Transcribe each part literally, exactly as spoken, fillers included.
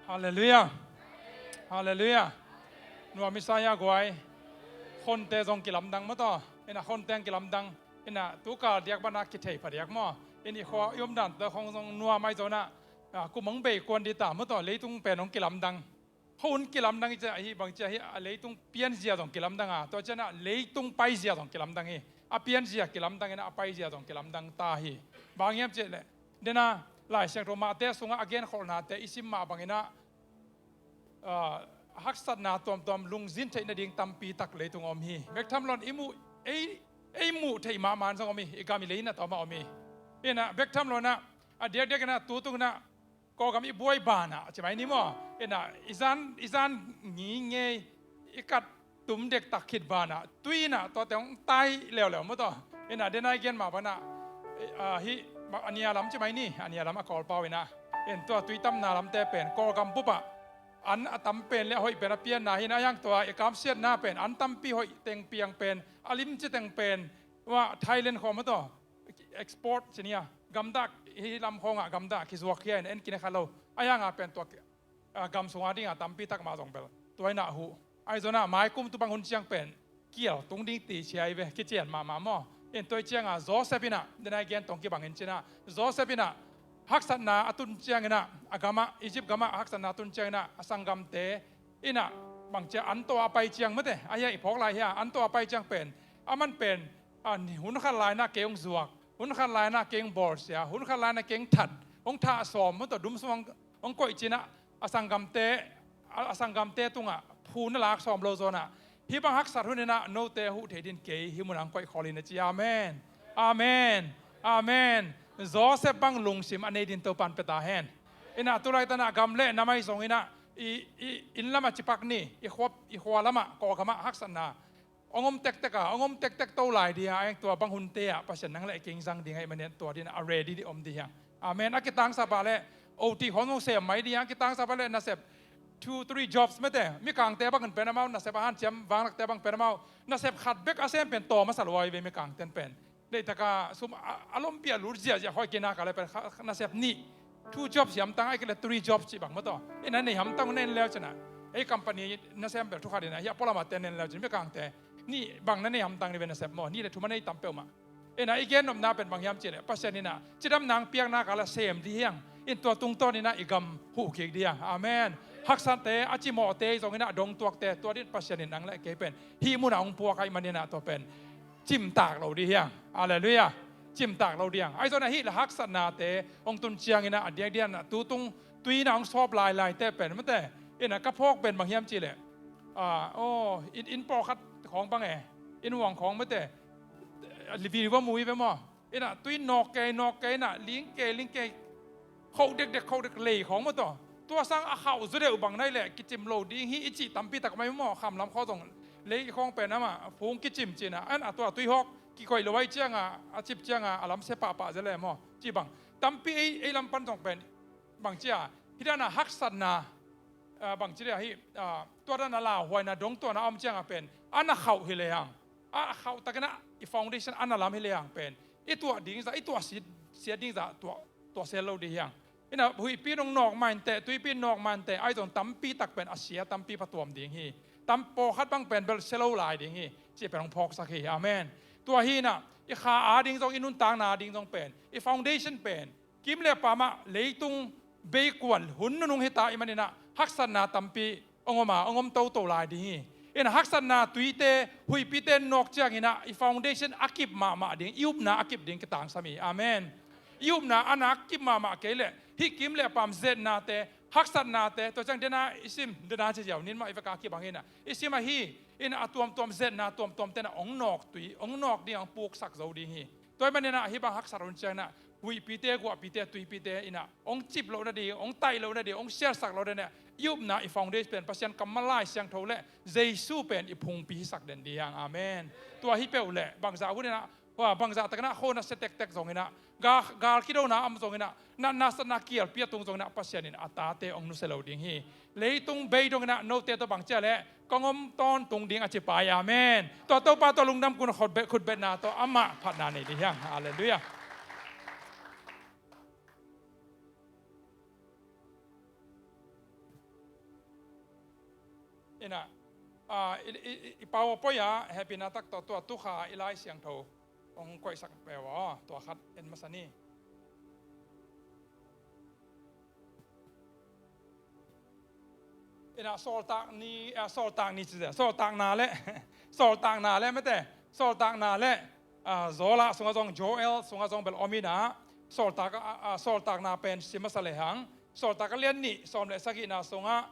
Halleluiah. Halleluiah. Nuam i sa hia guai. Khonte zong kilamdang maw taw. Ina khonte ang kilamdang. Ina tukal diak bana kithei pha diak maw. Ina i khua i omdan tawh khong zong nuam ai zona. Kum ang bei kuan di ta maw taw. Leitung pen hong kilamdang. Khua hun kilamdang i cia hi bang cia hi a leitung pianzia zong kilamdang a. Tua ciana leitung paizia zong kilamdang hi. A pianzia kilamdang ina a paizia zong kilamdang ta hi. Bang hiam ciah leh. Dena Lai Siangtho Mate sungah a genkholhnate i sim mah bangin ah, ah, haksatna tuamtuam lungzin theih nading tampi tak leitung om hi. Bek tham lon i muh ei, ei muh theih mahmah zong om hi. I gam i lei na tawm a om hi. Ina bek tham lon ah a diakdiak ina tutung ina Kawlgam i buai banah ci mai ni maw? Ina i zan, i zan ngingei i kat tum dektak khit banah tui inah tuate hong tai leuleu maw taw. Ina dena i gen mah banah, ah, hih a nia lam ci mai ni, a nia lam a Kawlpau inah. In tua tui tamna lamte pen Kawlgam bupah an a tam pen le a hoih pen a pianna hi inah, a hiang tua i kamsiatna pen an tampi hoih teng piang pen a limci teng pen ua Thailand khawm maw taw. Export ci nia gamdah hi lam khawngah gamdah kizuak khia in en kine kha lo. A hianga pen tua ah, gam sunga dinga tampi tak mah zong bel tua inah huh. Ahi zona mai kum tu bang hun ciang pen kial tung ding ti cia hi ve, kician mahmah maw? In tua i cianga Joseph inah dena i gen tong kibangin cinah Joseph inah haksatna a tun ciang inah a gamah, Egypt gamah haksatna a tun ciang inah a sanggamte inah bang cia an tawh a pai ciang mate, a hia i phawk lai hia an tawh a pai ciang pen a man pen, ah, hun khat lai inah kei hong zuak, hun khat lai inah kei hong bawlsia, hun khat lai inah kei hong that, hong thah sawm maw taw, dum sung hong koih cinah a sanggamte, a, a sanggamte tungah phu na lak sawm lo zawnah hih bang haksat hun inah note huh thei din kei hih munah hong koih khawl in a ci. Amen. Amen. Amen. Joseph bang lungsim a nei din Topan pia ta hen. Inah tulaitanah gam le namai zong inah i, i inn lamah cipak ni, i khua, i khua lamah Kawlgamah haksatna hong om tektek a, hong om tektek to lai dia, a hiang tua bang hunte ah Pasian nang le kei hong zang ding ahih manin tua din a ready di om di hiang. Amen. A kitangsap ah le O T khong hong sem mai di hiang, a kitangsap ah le nasep two, three jobs mate, mikangte bangin pen amau nasep a hanciam vanglakte bang pen amau nasep khat bek a sem pen tawm a sa luai ve mikangten pen. Leitak a sum a, a lompi a lut ziahziah khoi kei nak a le pen kha, kha nasep nih, two jobs hiam tang a i kile three jobs cih bang maw taw. Ina nei hamtang na en leu cina ei company nasem bel thukhat ina hia pualam a ten en leu cina mikangte nih bang na nei hamtang ni ve nasep maw, nih le thum a nei tam peuhmah. Ina i gen nopna pen bang hiam cih leh Pasian ina cidamna ang piakna kala sem di hiang. In tua tungtawn ina i gam huh kik di hiang. Amen. Haksate a cimawhte zong ina dongtuakte tua din Pasian in ang le kei pen hih munah hong puak ahih man ina tua pen cimtak lo di hiang. Halleluiah. Cimtak lo di hiang. Ahi zong ahih le haksatnate hong tun ciangin ah a diakdiak ah tutung tui inah hong sawp lailaite pen mate. Inah ka phawk pen bang hiam cih leh, ah, aw, in, in pawlkhat khawng bang e, in huang khawng mate. Video va mu hi ve maw? Inah tui nawk kei nawk kei inah ling kei ling kei. Khoh dekdek khoh dek lei khawng maw taw. Tua sang a khauh zaw deuh bang nai leh kicim lo ding hi i cih tampi tak mai maw, kham lam khawng zong lei khawng pen amah phung kicim cina an a tua tui hawk kikoih lo ai cianga a cip cianga a lamsia pahpah zia le maw, cih bang tampi ei, ei lam pan zong pen bang cia hi dana haksatna, ah, bang ci dia hi, ah, tua dana lauhuaina dongtuana a om cianga pen an a khauh hi le hang, a khauh takin ah i foundation an a lam hi le hang pen i tuah ding zah, i tuah sia, sia ding zah tuah, tuah sel lo ding hiang. Inah huihpi nong nawk mah inteh, tuipi nawk mah inteh, ahi zong tampi tak pen a sia tampi phatuam ding hi. Tam pawlkhat bang pen bel sia lo lai ding hi. Cih pen hong phawksak hi. Amen. Tua hi inah i kha a ding zong, i nuntakna a ding zong pen i foundation pen kim le pamah leitung beikuan hun nunung hita i maninah haksatna tampi hong om a, hong om toto lai ding hi. Inah haksatna tuite, huihpite nawk cianginah i foundation a kip mahmah ding, i upna a kip ding kitangsam hi. Amen. I upna a nak kip mahmah kei leh hih kim le pam zetnate, haksatnate, tua ciang dena i sim, dena ci ziau nin mah i veka kibang inah i sim ahi. Inah a tuamtuam zetna tuamtuam tenah hong nawk tui, hong nawk ding, hong puksak zo ding hi. Tua i maninah hih bang haksat hun cianginah huihpite, guahpite, tuipite inah hong cip loh nading, hong taih loh nading, hong siatsak loh nading, i upna i foundation pen Pasian kammal Lai Siangtho le Jesu pen i phungpi hisak den ding hiang. Amen. Tua hi peuh leh bangzah hun inah, hua, bangzah takinah khona sia tektek zonginah gal, gal kidona am zonginah natna satna kialpi a tung zonginah Pasian in a tate hong nusia lo ding hi. Leitung bei donginah note tawh bang cia leh kong om tawntung ding a ci pai. Amen. Tua Topa tua lungdam kun khutbetna tawh amah phatna nei ding hiang. Halleluiah. Ina, ah, i, i, i, i PowerPoint ah hehpihna tak tawh tua tukha i Lai Siangtho hong koihsak ve aw, tua khat en masa ni. Ina, sawltak ni, ah, sawltak ni ci, sawltakna le, sawltakna le mate, sawltakna le, ah, Zawlah sungah zong, Joel sungah zong bel om ina, sawltak, ah, ah, sawltakna pen sim masa lehang, Sawltak a lian nih sawm le sagihna sungah,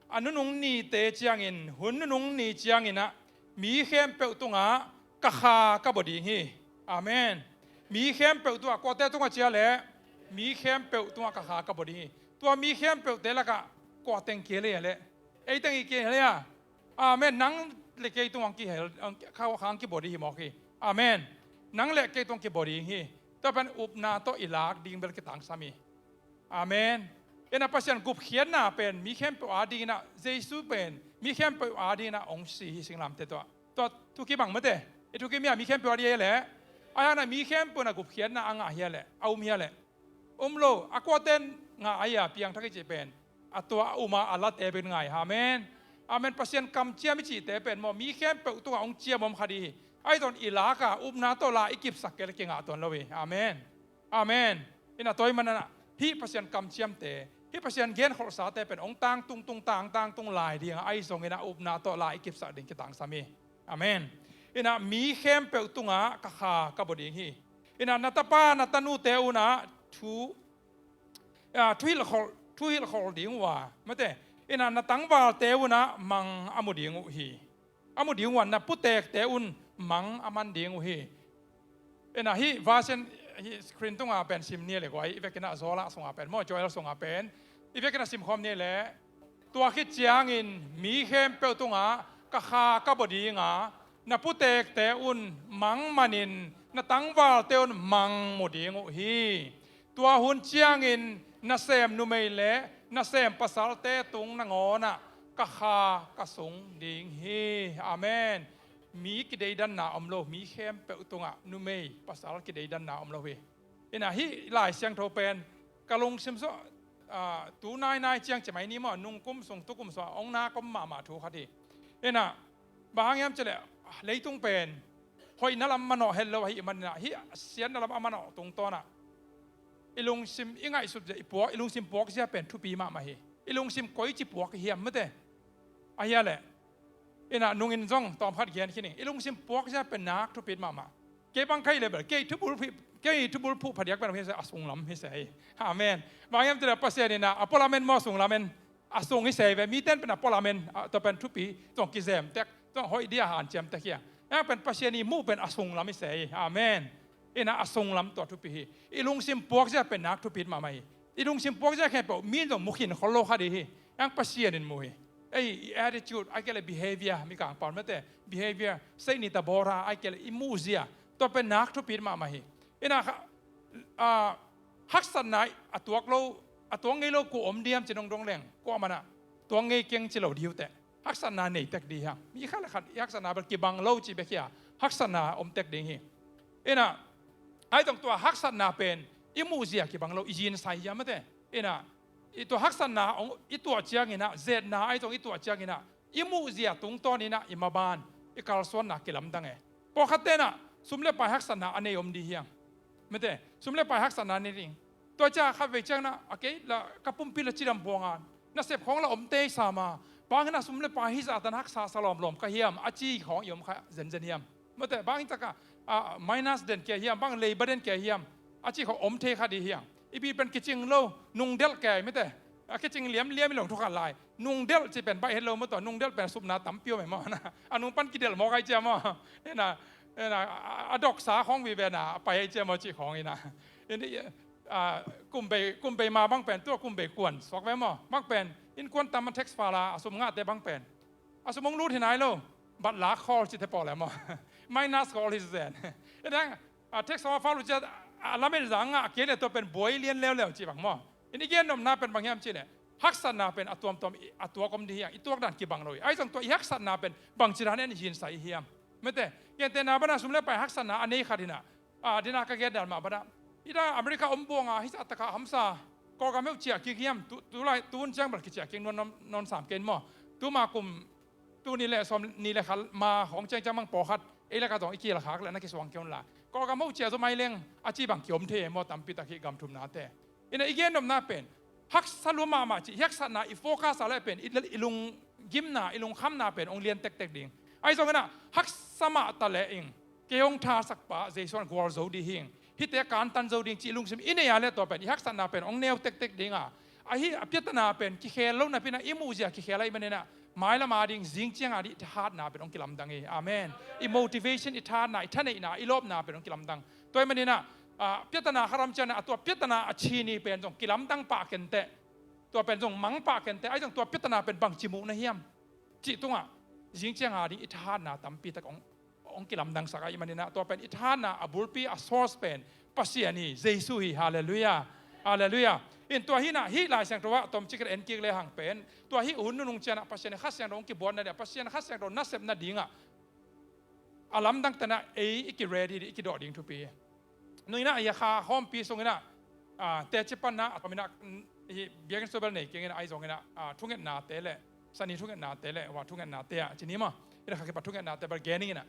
a nunung nite ciangin, hun nunung ni ciangin ah, mi khempeuh tungah ka kha ka bua ding hi. Amen. Mi khempeuh tungah, kuate tungah cia leh, mi khempeuh tungah ka kha ka bua ding hi. Tua mi khempeuhte lakah kua teng kihel hia leh? Ei teng i kihel hia? Amen. Nang le kei tungah kihel, kha, kha kibua ding hi mawk hi. Amen. Nang le kei tungah kibua ding hi. Tua pen upna tawh i lak ding bel kitangsam hi. Amen. Ina, Pasian gupkhiatna pen mi khempeuh adingin ah, Jesu pen mi khempeuh adingin ah hong si hi singlamteh tawh. Tua thukim bang mate, i thukim hia mi khempeuh ading hia leh? Ahi hang a mi khempeuh in ah gupkhiatna a ngah hia leh, a um hia leh? Um lo. A kuaten ngah ahi a, piangthak i cih pen a tua a um a, a late bek ngah hi. Amen. Amen. Pasian kamciam i cihte pen maw, mi khempeuh tungah hong ciam om kha ding hi. Ahi zongin i lak a, upna tawh la i kipsak kei leh kingah tuan lo hi. Amen. Amen. Ina, tua ahih manin ah, hih Pasian kamciamte, hih Pasian genkholhsate pen hong tangtung tung, tang, tangtung lai ding a, ahi zongin ah upna tawh la i kipsak ding kitangsam hi. Amen. Ina, mi khempeuh tungah ka kha ka bua ding hi. Ina, na tapa na tanute un ah thu, ah, thuhilhkholh, thuhilhkholh ding uh a, mate, ina, na tangvalte un ah mang a mu ding uh hi. A mu ding uh a, na putekte un mang a man ding uh hi. Ina, hih verse, hih screen tungah pen sim ni leh guai, i vekin ah Zawlah sungah pen maw, Joel sungah pen i vekin ah simkhawm ni leh, tua khit ciangin mi khempeuh tungah ka kha ka bua ding a, na putekte un mang manin na tangvalte un mang mu ding uh hi. Tua hun ciangin nasem numei le nasem pasalte tung nangawn ah ka kha ka sung ding hi. Amen. Mi kideidanna om lo, mi khempeuh tungah numei pasal kideidanna om lo hi. Ina, hih Lai Siangtho pen ka lungsim sung, ah, tu nainai ciang ci mai ni maw, nungkum sung tukum sung ah hong nak om mahmah thu khat hi. Ina, bang hang hiam cih leh, leitung pen hoihna lam manawh het lo ahih manin ah, hih siatna lam a manawh tungtawn ah i lungsim i ngaihsut zia, i puak, i lungsim puakzia pen thupi mahmah hi. I lungsim koici puak hiam mate? Ahia leh, ina, nungin zong tawmkhat gen khin ing. I lungsim puakzia pen nak thupit mahmah. Kei bang ka hih leh bel, kei thubul phuh, kei thubul phuh phadiak pen a sunglam hi se hi. Amen. Bang hiam cih leh Pasian ina, a pualam en maw, a sunglam en? A sung hi se hi ve. Mite in pen a pualam en, a, tua pen thupi, tua kizem tek, tua hoih dia hanciam tek hi a. Hih pen Pasian i muh pen a sunglam hi se hi. Amen. Ina, a sunglam tua thupi hi. I lungsim puakzia pen nak thupit mahmah hi. I lungsim puakzia khempeuh mi in zong mu khin khol lo kha ding hi. Hih Pasian in mu hi. Ei, i attitude, ahih kei leh behavior, Mikang pau mate, behavior, seihnita bawra, ahih kei leh i muhzia, tua pen nak thupit mahmah hi. Ina, kha, ah, haksatna a tuak lo, a tuak ngei lo kua om diam ci nong dong leng, kuamah in ah tuak ngei keng ci lo ding uh teh. Haksatna nei tek ding hi hang. Mi khat le khat i haksatna bel kibang lo cih bek hi a, haksatna om tek ding hi. Ina, ahi zong tua haksatna pen i muhzia kibang lo, i zinsai hiam mate. Ina, i tua haksatna hong i tuah ciangin ah, zetna ahi zong i tuah ciangin ah, i muhzia tungtawnin ah i maban, i kalsuanna kilamdang e. Pawlkhatte in ah sum le pai haksatna a nei om ding hi hang. Mate, sum le pai haksatna nei ding. Tua ciang khatvei ciang in ah, a kei la ka pumpi la cidam buang a, nasep khawng la om tei sam a, bang hang hiam sum le pai hih zah tan haksa sa lawmlawm ka hiam, a ci khawng i om kha zenzen hiam? Mate, bang hih tak a, a, minus den kia hiam, bang leiba den kia hiam, a ci khawng om thei kha ding hi hang. I bit pen kicing lo, nungdelh kei, mate. A kicing liamliam i long thukhat lai. Nungdelh cih pen baih het lo maw, tua nungdelh pen supna tampi om e maw. A nung pan kidelh mawk ahi ciang maw. Ina, ina, a, a doksa khawng vive na, a pai ahi ciang maw cih khawng ina. Ina, a, kumbei, kumbei ma bang pen, tua kumbei kuan suak ve maw. Bang pen, innkuan tam a tax file a, a sum ngahte bang pen, a sum hong lut hi nai lo, but lak khawl cihte pawl e maw. Minus khawl hi zen. Ina, a, tax file lut ciang, a, lamet zang ngah kei leh tua pen buai lian leuleu cih bang maw. Ina, i gen nopna pen bang hiam cih leh, haksatna pen a tuamtuam i, a tuak om ding hi hang, i tuak dan kibang lo hi. Ahi zong tua i haksatna pen bangci dan in i zinsai hiam? Mate, gentehna bang a sum le pai haksatna a nei khat hi na, a, dina ka gen dan mah bang a, i da America om buang a, hih zah tak a hamsa, Kawlgam heuh ciah kik hiam? Tu, tu lai, tu hun ciang bel kiciah kik nawn, nawn, nawn sam kei maw. Tuma kum Tuni le sawm ni le khat ma hong ciangciang mang pawlkhat ei lakah zong i kihel khak le na kisuang kei un la. Kawlgam ho cia zo mai leng a ci bang kiom thei e maw, tampi tak hi gam thumnate. Ina i gennopna pen haksa lua mahmah cih, haksatna i focus a le pen i, i lunggimna, i lungkhamna pen hong lian tektek ding. Ahi zongin ah haksa mah ta le ing, kei hong thasak pa Jesu in gual zo ding hi ing, hihte kantan zo ding cih lungsim i nei a le tua pen i haksatna pen hong neu tektek ding a, ahi a piatana pen kikhel lo napi in ah i muhzia kikhel ahih manin ah mailam a ding, zing ciang a ding i thahatna pen hong kilamdang hi. Amen. I motivation, i thahatna, i thaneihna, i lawpna pen hong kilamdang. Tua ahih manin ah, ah, piatana khat om ciangin ah a tua piatana a chin hi pen zong kilamdang pah kenteh. Tua pen zong mang pah kenteh. Ahi zong tua piatana pen bangci muh na hiam cih tungah zing ciang a ding i thahatna tampi tak hong, hong kilamdangsak ahih manin ah tua pen i thahatna a bulpi, a source pen Pasian hi, Jesu hi. Halleluiah. Halleluiah. In tua hi in ah hih Lai Siangtho ah tomcik en kik le hang pen tua hih hun nunung ciang ah Pasian in Kha Siangtho hong kibuatna ding ah, Pasian Kha Siangtho nasepna dingah a lamdang tanah ei i ki-ready ding, i kidawh ding thupi hi. Nui in ah hih kha khawmpi sung in ah, ah, teci panna a tom in ah, mm, hih biakinn sung bel nei keng in ah, ahi zongin ah, ah, thungetnate le, sani thungetnate le, hua thungetnate ah ci ni maw, in ah kha kipat thungetnate bel gen ing in ah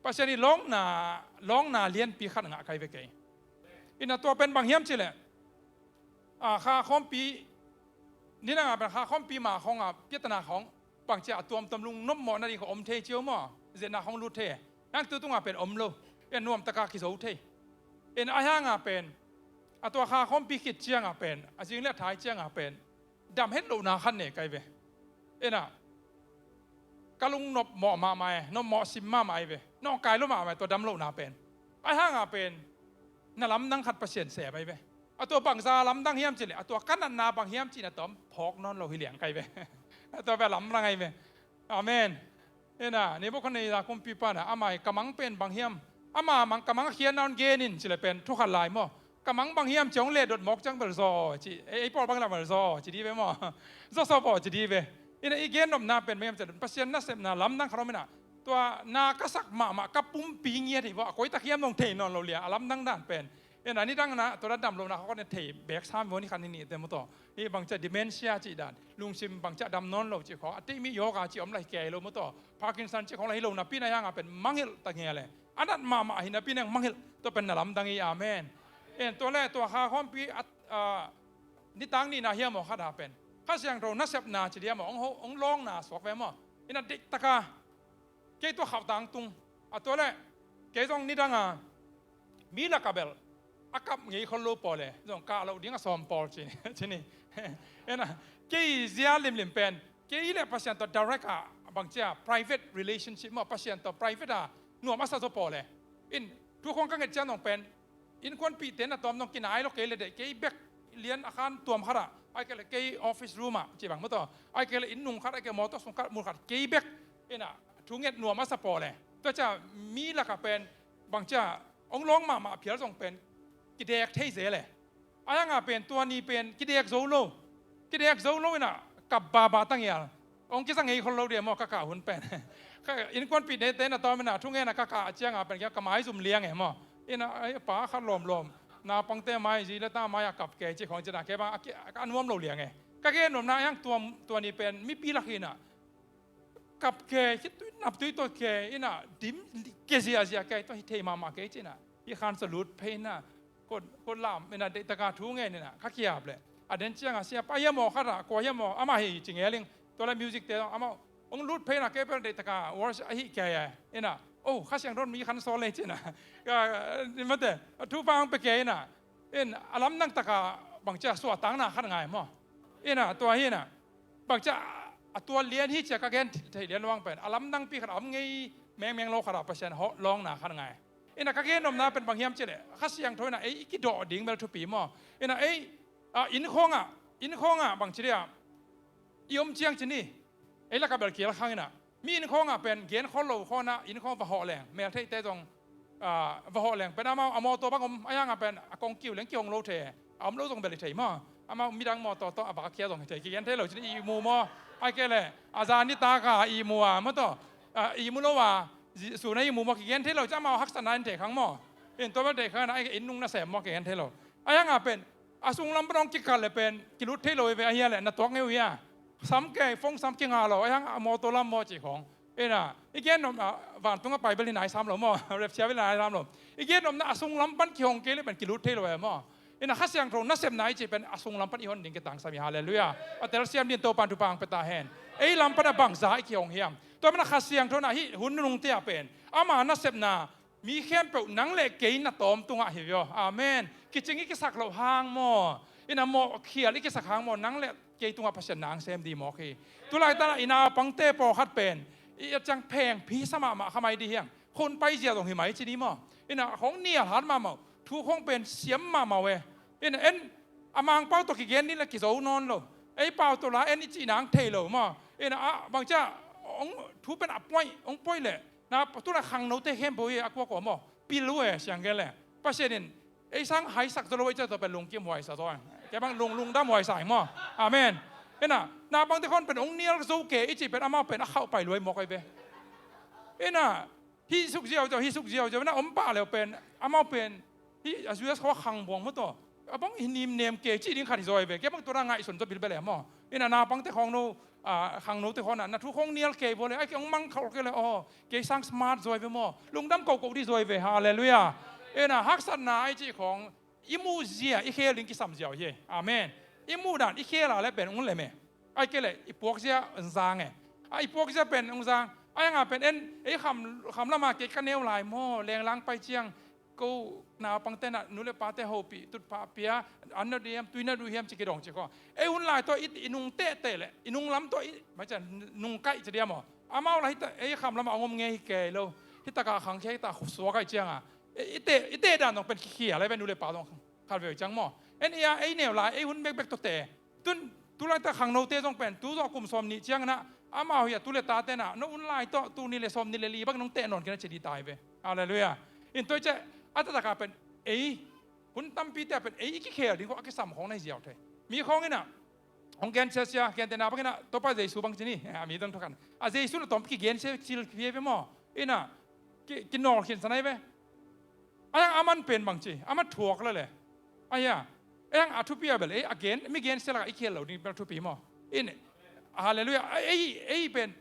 Pasian i lawngna, lawngna lianpi khat ngah kai ve kei. In ah tua pen bang hiam cih leh, ah, kha khawmpi, nidang a pen kha khawmpi ma khawng a piatana khawng bangci a tuamtuam lungnop mawhna ding khawng om thei ci uh maw, zetna khawng lut thei. Nang tu tungah pen om lo. In nuam taka kizo thei. In ahi hang a pen a tua kha khawmpi khit ciang a pen a zing le a thai ciang a pen dam het lohna khat nei kai ve. In ah ka lungnop mawh mahmah e, nop mawh sim mahmah hi ve. Nawngkai lo mahmah e tua dam lohna pen. Ahi hang a pen na lamdang khat Pasian sem ahi ve. A tua bangza lamdang hiam cih leh a tua ka natna bang hiam cih na tawm phawk nawn lo hi liang kai ve. A tua bel lamdang ahi ve. Amen. In ah Nebuchadnezzar kumpipa in ah ama i ka mang pen bang hiam, ama mang, ka mang a khiatna hong gen in cih leh pen thu khat lai maw. Ka mang bang hiam ci hong lehdot mawk ciang bel zaw ci, ei, ei pawl bang lah bel zaw ci dih ve maw. Zaw sawp aw ci dih ve. In ah i gennopna pen bang hiam cih leh Pasian nasepna lamdang khat om in ah tua na ka sak mahmah ka pumpi ngiat hi vaw, a koi tak hiam zong thei nawn lo liang a lamdang dan pen. In ah nidang in ah tua dan dam lohna khawng in thei bek sam vaw, ni khat ni nihte maw tawh. Hih bangci a dementia cih dan, lungsim bangci a dam nawn lo cih khawng, a teimi yoga cih om lah hi kei lo maw tawh. Parkinson cih khawng lah hi lo napi in ahi hang a pen mangngilh ta ngial e. A nat mahmah hi napi in hong mangngilh, tua pen na lamdang hi. Amen. In tua le tua kha khawmpi a, a, nitak nihna hiam aw khat a pen Kha Siangtho nasepna ci diam aw, hong ho, hong lawngna suak ve maw. In ah deih taka kei tua khauhtang tung. A tua le kei zong nidang a mi lak a bel a kap ngei khol lo pawl e, zong kah loh ding a sawm pawl ci, ci ni. In ah kei zia limlim pen kei le Pasian tawh direct a bangci a private relationship maw, Pasian tawh private a nuam a sa zaw pawl e. In thu khawng ka nget ciang zong pen innkuanpihte na tawm zong kinai lo kei le deih, kei bek lian a khan tuam khat ah, ahih kei leh kei office room ah ci bang maw tawh, ahih kei leh inn nung khat, ahih kei leh mawtaw sung khat, mun khat kei bek. In ah thu nget nuam a sa pawl e. Tua ciang mi lak a pen bangci a hong lawng mahmah phial zong pen kidek thei zel e. Ahi hang a pen tua ni pen kidek zo lo. Kidek zo lo in ah kap baba ta ngial. Hong kisa ngei khol lo diam aw ka kah hun pen. Ka innkuanpihte na tawm in ah thungen a ka kah ciang a pen ka maizum liang e maw. In ah, ai, pa khat lawmlawm, naupangte mai, zi le ta mai a kap kei ci khawng ci in ah kei bang a ki, a nuam lo liang e. Ka gennopna ahi hang tua, tua ni pen mipi lak hi in ah kap kei, khitui naptui tawh kei in ah dim kei ziazia kei, tua hi thei mahmah kei ci in ah hih khan sa lut phei in ah kua, kua lam in ah deih taka thu ngen in ah ka ki-ap leh a den ciang a siapa hiam aw khat ah, kua hiam aw, amah hi ci ngel ing. Tua le music te amah hong lut phei in ah kei bel deih taka worship ahi kei e. In ah, oh, Kha Siangtho mi khan sawl lei ci in ah, ka, mate, thupha hong pia kei in ah, in a lamdang taka bangci a suahtakna khat ngai maw. In ah tua hi in ah bangci a, a tua lian hi ci a ka gen theih lian luang pen a lamdangpi khat a om ngei mengmeng lo khat ah Pasian hawh lawngna khat ngai. In ah ka gennopna pen bang hiam cih leh Kha Siangtho in ah ei i kidawh ding bel thupi maw. In ah ei, a, inn khawng ah, inn khawng ah bangci dia i om ciang ci ni, ei lak a bel kial khang in ah mi inn khawng ah pen gen khol lo khawng ah inn khawng va hawh leng, meltheihte zong, ah, va hawh leng pen amau a mawtaw bang om, ahi hang a pen a kong kiu leng kihong lo thei, a om lo zong bel hi thei maw. Amau midang mawtaw tawh a va khia zong hi thei, kigen thei lo ci ni, ihmu maw, ahih kei leh a zan nitak a ihmu a maw tawh, ah, ihmu lo a, zi-, sun a ihmu maw, kigen thei lo ci, amau haksatna in thei khang maw. In tua bel thei khang in ah, ahih kei inn nung nasem maw, kigen thei lo. Ahi hang a pen a sung lam pan hong kikal leh pen kilut thei lo hi ve, ahi a leh na tuak ngei uh hi a. sam kei, phone sam kinga lo, a hiang a mawtaw lam maw cih khawng. Ina, i gen nopna, vantung a pai bel hi nai sam lo maw, rapture bel hi nai sam lo. I gen nopna a sunglam pan kihong kei le pen kilut thei lo e maw. Ina, Kha Siangtho nasepna i cih pen a sunglam pan i hon ding kitangsam hi, halleluiah. A telsiam dingin Topan thupha hong pia ta hen. Ei lam pan a bangza i kihong hiam? Tua mana Kha Siangtho na hih hun nunungte ah pen ama nasepna mi khempeuh nang le kei na tawm tungah hi vio. Amen. Kicing i kisak loh hang maw, ina mawh khial i kisak hang maw, nang le kei tungah Pasian na hong sem ding mawk hi. Tulaitak ah i naupangte pawlkhat pen i a ciang phengphi sa mahmah kha mai ding hiang. Khun paizia zong hi mai ci ni maw. Ina hong nial hat mahmah uh, thu khong pen siam mahmah uh e. Ina en a Mangpau tawh kigen ni le kizo nawn lo. Ei pau tawh la en i cih nang thei lo maw. Ina a bangcia hong thu pen a puaih, hong puaih leh na tulai khangnote khempeuh hi a kuakua maw. Pil uh e siang gen le. Pasian in ei sang haisak zaw lo, ei ciah tawh pen lungkim huaisa zaw. Kei bang lung, lungdam huaisa hi maw. Amen. Ina naupangte khon pen hong nial zo kei i cih pen amau pen a khauh pai luai mawk ai ve. Ina hih suk ziauziau, hih suk ziauziau, na om pah leu pen amau pen hih a U S khua khang buang maw tawh a bang hi nim nem kei cih ding khat hi zaw ai ve. Kei bang tua na ngaihsun zaw bilbel e maw. Ina naupangte khawng no, a, khangnote khawng na, na thu khawng nial kei baw le, ai kei hong mang khauh kei le, aw, kei sang smart zaw ai ve maw. Lungdam kohkoh dih zaw ai ve, halleluiah. Ina haksatna ai cih khawng i muh zia i khel ding kisam ziau hi. Amen. I muh dan i khel a le pen hong lem e. Ai kei le i puak zia hong zang e. A i puak zia pen hong zang. Ai hanga pen en ei kham, kham lama kei ka neu lai maw, lenglang pai ciang ko naupangte na nu le pate hopih, tutphah pia, an na duh hiam, tui na duh hiam ci kidong ci kho. Ei hun lai tawh i, i nung tehteh le i nung lam tawh i, macam nung kaih ci diam maw. Amau la hita ei kham lama hong om ngei hi kei lo. Hitaka khangkhia hita khusuak ai cianga i, i teh, i teh dan zong pen kikhial ai ve, nu le pa zong khat veu ciang maw. En ia ei neu lai ei hun bekbek tawh te. Tun tulaitak khangnote zong pen tu zawh kum sawm nih ciang na amau hi a tu le tate na no hun lai tawh tu ni le sawm ni le li bang nong teh nawn kei na ci di tai ve. Halleluiah. In tua i ciah a taktak a pen ei hun tampite a pen ei i kikhel ding khawng a kisam khawng na hi ziau thei. Mi khawng ina hong gen siasia, gentehna bang ina Topa Jesu bang ci ni, a mi dang thukan a Jesu na tawm kigen sia cil hi ve maw. Ina ki, kinawl khin sa nai ve. Ai ang aman pen bang ci, aman thuak la le. Ai a, ai ang a thupi a bel ei a gen, mi gen sia lak a i khel lo ding bel thupi maw. In, halleluiah. Ei, ei, ei pen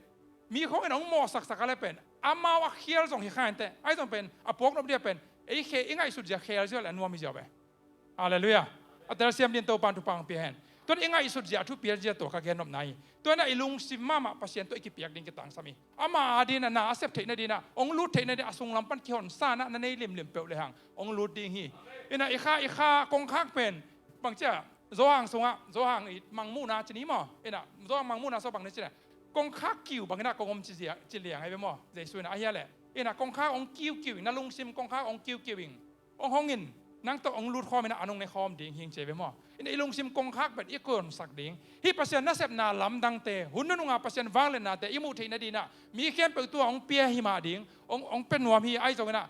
mi khawng in hong mawhsaksak a le pen amau a khial zong hi kha inteh. Ai zong pen a puak nop dia pen ei khe, i ngaihsut zia khel zia le a nuam hi zia ve. Halleluiah. A telsiam din Topan thupha hong pia hen. Tuan i ngaihsut zia a thupi zia tua ka gen nopna hi. Tuan a i lungsim mahmah Pasian tua i kipiak ding kitangsam hi. Ama a din a na a sep theihna din a hong lut theihna din a sunglam pan kihonsa na na nei limlim peuh le hang hong lut ding hi. Ina i kha, i kha kongkhak pen bang cia Zohang sungah, Zohang i mangmuhna ci ni maw. Ina Zohang mangmuhna sua bang ni ci na kongkhak kiu bang ina kong om ci zia, ci liang ai ve maw. Jesu ina a hia le ina kongkhak hong kiukiu ing, na lungsim kongkhak hong kiukiu ing. Hong hong in, nang tawh hong lut khawm in a, a nung ne khawm ding hing ci ve maw. In i lungsim kongkhak pen i kihonsak ding. Hih Pasian nasepna lamdangte, hun nununga Pasian vangliatnate i muh theihna dinah mi khempeuh tua hong pia hi mah ding, hong, hong pia nuam hi. Ahi zonginah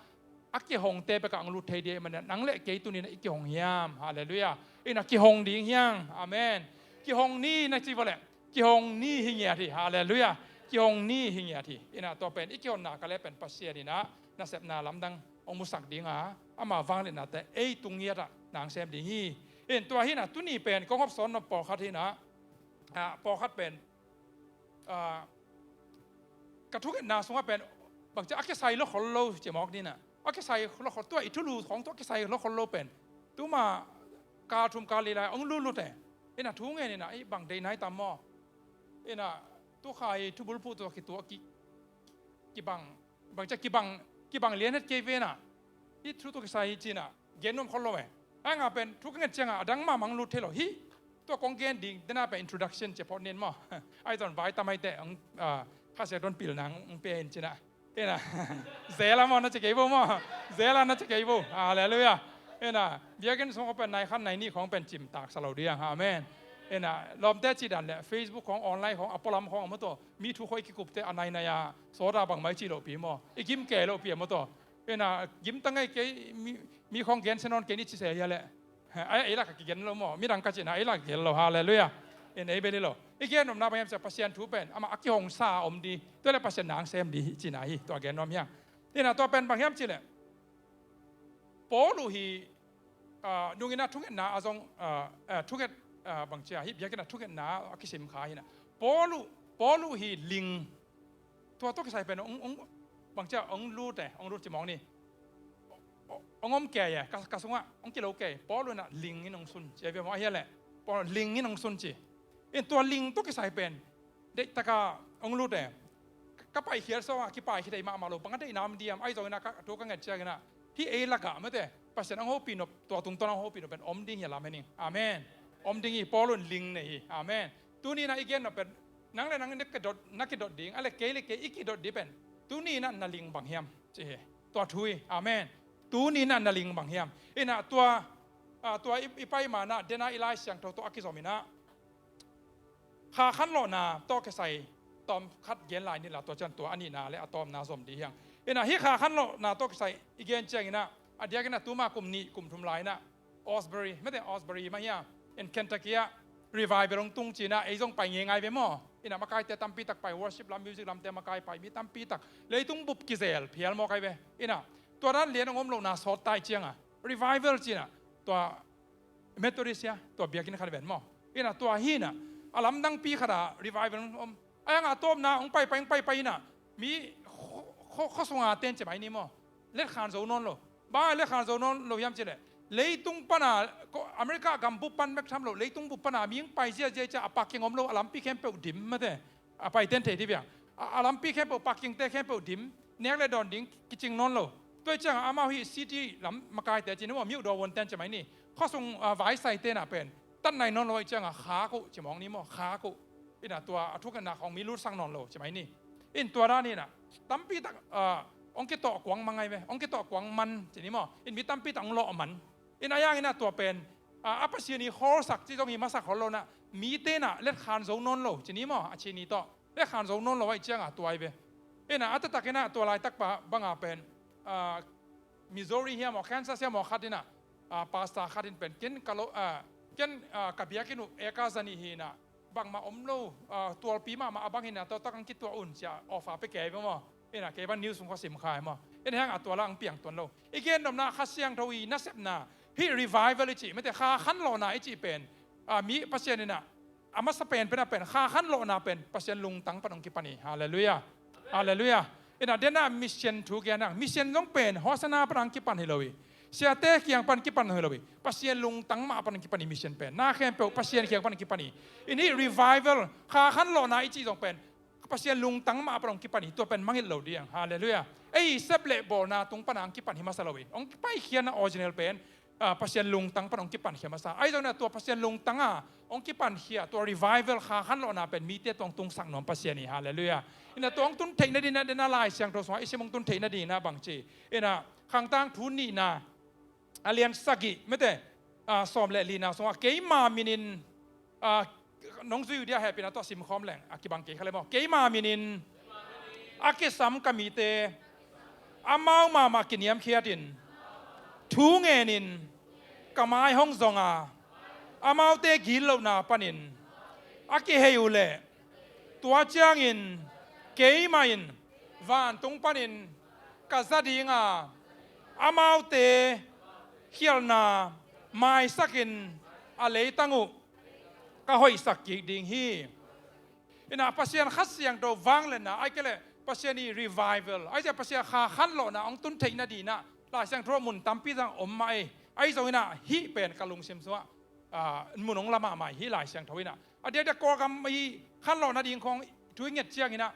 a kihongte bekah hong lut thei ding ahih manin nang le kei tuninah i kihong hiam? Halleluiah. Inah kihong ding hiang. Amen. Kihong ni na ci vawleh kihong ni hi ngiat hi. Halleluiah. Kihong ni hi ngiat hi. Inah tua pen i kihonna ka le pen Pasian inah nasepna lamdang hong musak dinga ama vangliatnate ei tung ngiatah nang sem ding hi. In tua hinah tuni pen kong hopsawn nop pawlkhat hinah, ah, pawlkhat pen, ah, ka thungetna sungah pen bangci a kisai lo khol lo ci mawk ninah, a kisai lo khol, tua i thulu khawng tua a kisai lo khol lo pen tuma kal thum kal li lai hong lulute. Inah thu ngen inah i bang dei nai tam maw? Inah tukhai thubulphuh tua kituah ki, kibang, bangcia kibang, kibang lian het kei venah hih thu tua kisai hi cinah gen nuam khol lo e. Ahi nga pen thu ka nget cianga a dang mahmah hong lut thei lo. Hih tua kong gen ding dena pen introduction cia phawt nin maw? Ahi zon vai tam ahi teh hong, ah, Kha Siangtho in pilna hong pia in cinah. Inah zela maw na ci kei vo maw? Zela na ci kei vo. Halleluiah. Inah biakinn sung khawng pen nai khan nai nih khawng pen cimtak sa lo diang. Amen. Inah lawmte cih dan le Facebook khawng online khawng a pualam khawng a maw tawh mi thu khawng i kikupte a nainai a sawta bangmah i cih lohpi maw? I gim kei lohpi a maw tawh? Inah gimta ngei kei mi, mi khawng gensia nawn kei ni ci se hia leh. Ai, ei lak a kigen lo maw? Midang ka cihna ei lak a kigen lo. Halleluiah. In ei bel hi lo. I gen nopna bang hiam cia Pasian thu pen amah a kihongsa a om di. Tua le Pasian nang sem di hi cihna hi. Tua gen nuam hiang. Inah tua pen bang hiam cih leh Paul uh hi, ah, nungin a thungetna a zong, ah, ah, thunget, ah, bangcia hih biakinn a thungetna a kisim kha hinah Paul uh, Paul uh hi ling. Tua tawh kisai pen ong, ong, bangcia ong lut e, ong lut ci mawk ni. Ong om kei e, ka, ka sungah ong kilo kei. Paul uh inah ling in ong sun ci a bia mawk ahi a leh. Paul ling in ong sun ci. In tua ling tawh kisai pen deihtaka ong lut e. Ka paikhiat sawngah kipaikhiat thei mahmah lo, bang a deihna om diam, ahi zongin ah ka, thu ka nget ciangin ah hih ei lakah mate, Pasian ang hopih nop, tua tungtawn ang hopih nop pen om ding hi a lam hening. Amen. Om ding hi, Paul un ling nei hi. Amen. Tuni inah i gen nop pen nang le nang na kidot, na kidot ding, a le kei le kei i kidot ding pen tuni inah na ling bang hiam ci hi. Tua thu hi. Amen. Tuni inah na ling bang hiam. Inah tua, ah, tua i, i pai manah dena i Lai Siangtho tawh a kizom inah Kha khanlawhna tawh kisai tawm khat gen lai ni la, tua ciang tua a nihna le a tawmna zom dih hiang. Inah hih kha khanlawhna tawh kisai i gen cianginah a diakinah tuma kum nih kum thum lai inah Asbury, mete Asbury mah hiam, in Kentucky ah revival hong tung cinah ei zong pai ngeingai ve maw. Inah makaite tampi tak pai, worship lam, music lamte makai pai mi tampi tak, leitung bup kizel phial maw kai ve. Inah tua dan lian hong om lohna sawt tai cianga revival cinah tua Methodist hia, tua biakinn khat ven maw. Inah tua hinah a lamdangpi khatah revival om. Ayangah tawpna hong paipai hong paipai inah mi kho, kho, khuasunga ten cemai ni maw. Letkhan zo nawn lo. Bang letkhan zo nawn lo hiam cileh, leitung pana, ko, America gambup pan bek tham lo, leitung bup pana mi hong pai ziazia cia a parking om lo, a lampi khempeuh dim mate. A paiten thei dih bia. A, a lampi khempeuh, parkingte khempeuh dim, nek le dawn ding kicing nawn lo. Tua hi ciangah amau hih city lam makaite cin maw, miuh dawh won ten cemai ni. Khuasung, ah, vaisaite nah pen tat nai nawn lo hi ciangah khak uh ci mawng ni maw, khak uh. Inah tua a thukhenna khawng mi lutsak nawn lo cemai ni. In tua dan inah tampi tak, ah, hong kitawh kuang mangai ve, hong kitawh kuang man ci ni maw. In mi tampi tak hong lawh man. In a yanginah tua pen, ah, a Pasian i khawlsak ci zong hi masak hol lonah mite nah letkhan zo nawn lo ci ni maw, a ci ni tawh. Letkhan zo nawn lo ahi cianga tua hi ve. Inah a taktakinah tua laitakpa banga pen, ah, Missouri hiam aw, Kansas hiam aw khat inah, ah, pastor khat in pen ken ka lo, ah, ken, ah, ka biakinn uh eka zanih hinah bangmah om lo, ah, tualpi mahmah a bang hinah tawtak ang kituah un cia offer pe kei ve maw. Inah kei ban news hong khuasim khai maw. Inah hiangah tua la ang piang tuan lo. I gen nopna Kha Siangtho i nasepna hih revival i cih mete kha khanlawhna i cih pen, ah, mi Pasian inah a masa penpen a pen kha khanlawhna pen Pasian lungtang pan hong kipan hi. Halleluiah. Halleluiah. Inah dena mission thu gen hang, mission zong pen Hosanna pan hong kipan hi lo hi. Siate kiang pan kipan hi lo hi. Pasian lungtang mah pan hong kipan hi mission pen. Na khempeuh Pasian kiang pan hong kipan hi. In hih revival kha khanlawhna i cih zong pen Pasian lungtang mah pan hong kipan hi. Tua pen mangngilh lo dih hang. Halleluiah. Ei sep le bawlna tung pan hong kipan hi masa lo hi. Hong paikhiatna original pen, ah, Pasian lungtang pan hong kipankhia masa. Ahi zongin ah tua Pasian lungtang a hong kipankhia tua revival kha khanlawhna pen mite tua hong tungsak nuam Pasian hi. Halleluiah. Inah tua hong tun theih nadinah dena Lai Siangtho sungah i sim hong tun theih nadinah bangci. Inah Khangtang thu nihna a lian sagih mete, ah, sawm le lina sungah keima minin, ah, nong zui uh dia hehpihna tawh simkhawm leng a kibang kei kha le maw. Keima minin a kisam ka mite amau mahmah kiniamkhiatin thu ngenin ka mai hong zonga amaute gitlohna panin a kihei uh leh tua ciangin keimah in vantung panin ka za dinga amaute khialhna maisakin a leitang uh ka hoihsak kik ding hi. Inah Pasian Kha Siangtho vangliatna, ahih kei leh Pasian i revival, ahih kei leh Pasian kha khanlawhna hong tun theih nadinah Lai Siangtho ah mun tampi zang om mah ei. Ahi zonginah hih pen ka lungsim sungah, ah, mun hong la mahmah hi. Hih Lai Siangtho inah a diakdiak Kawlgam i khanlawh nading khawng thu i nget cianginah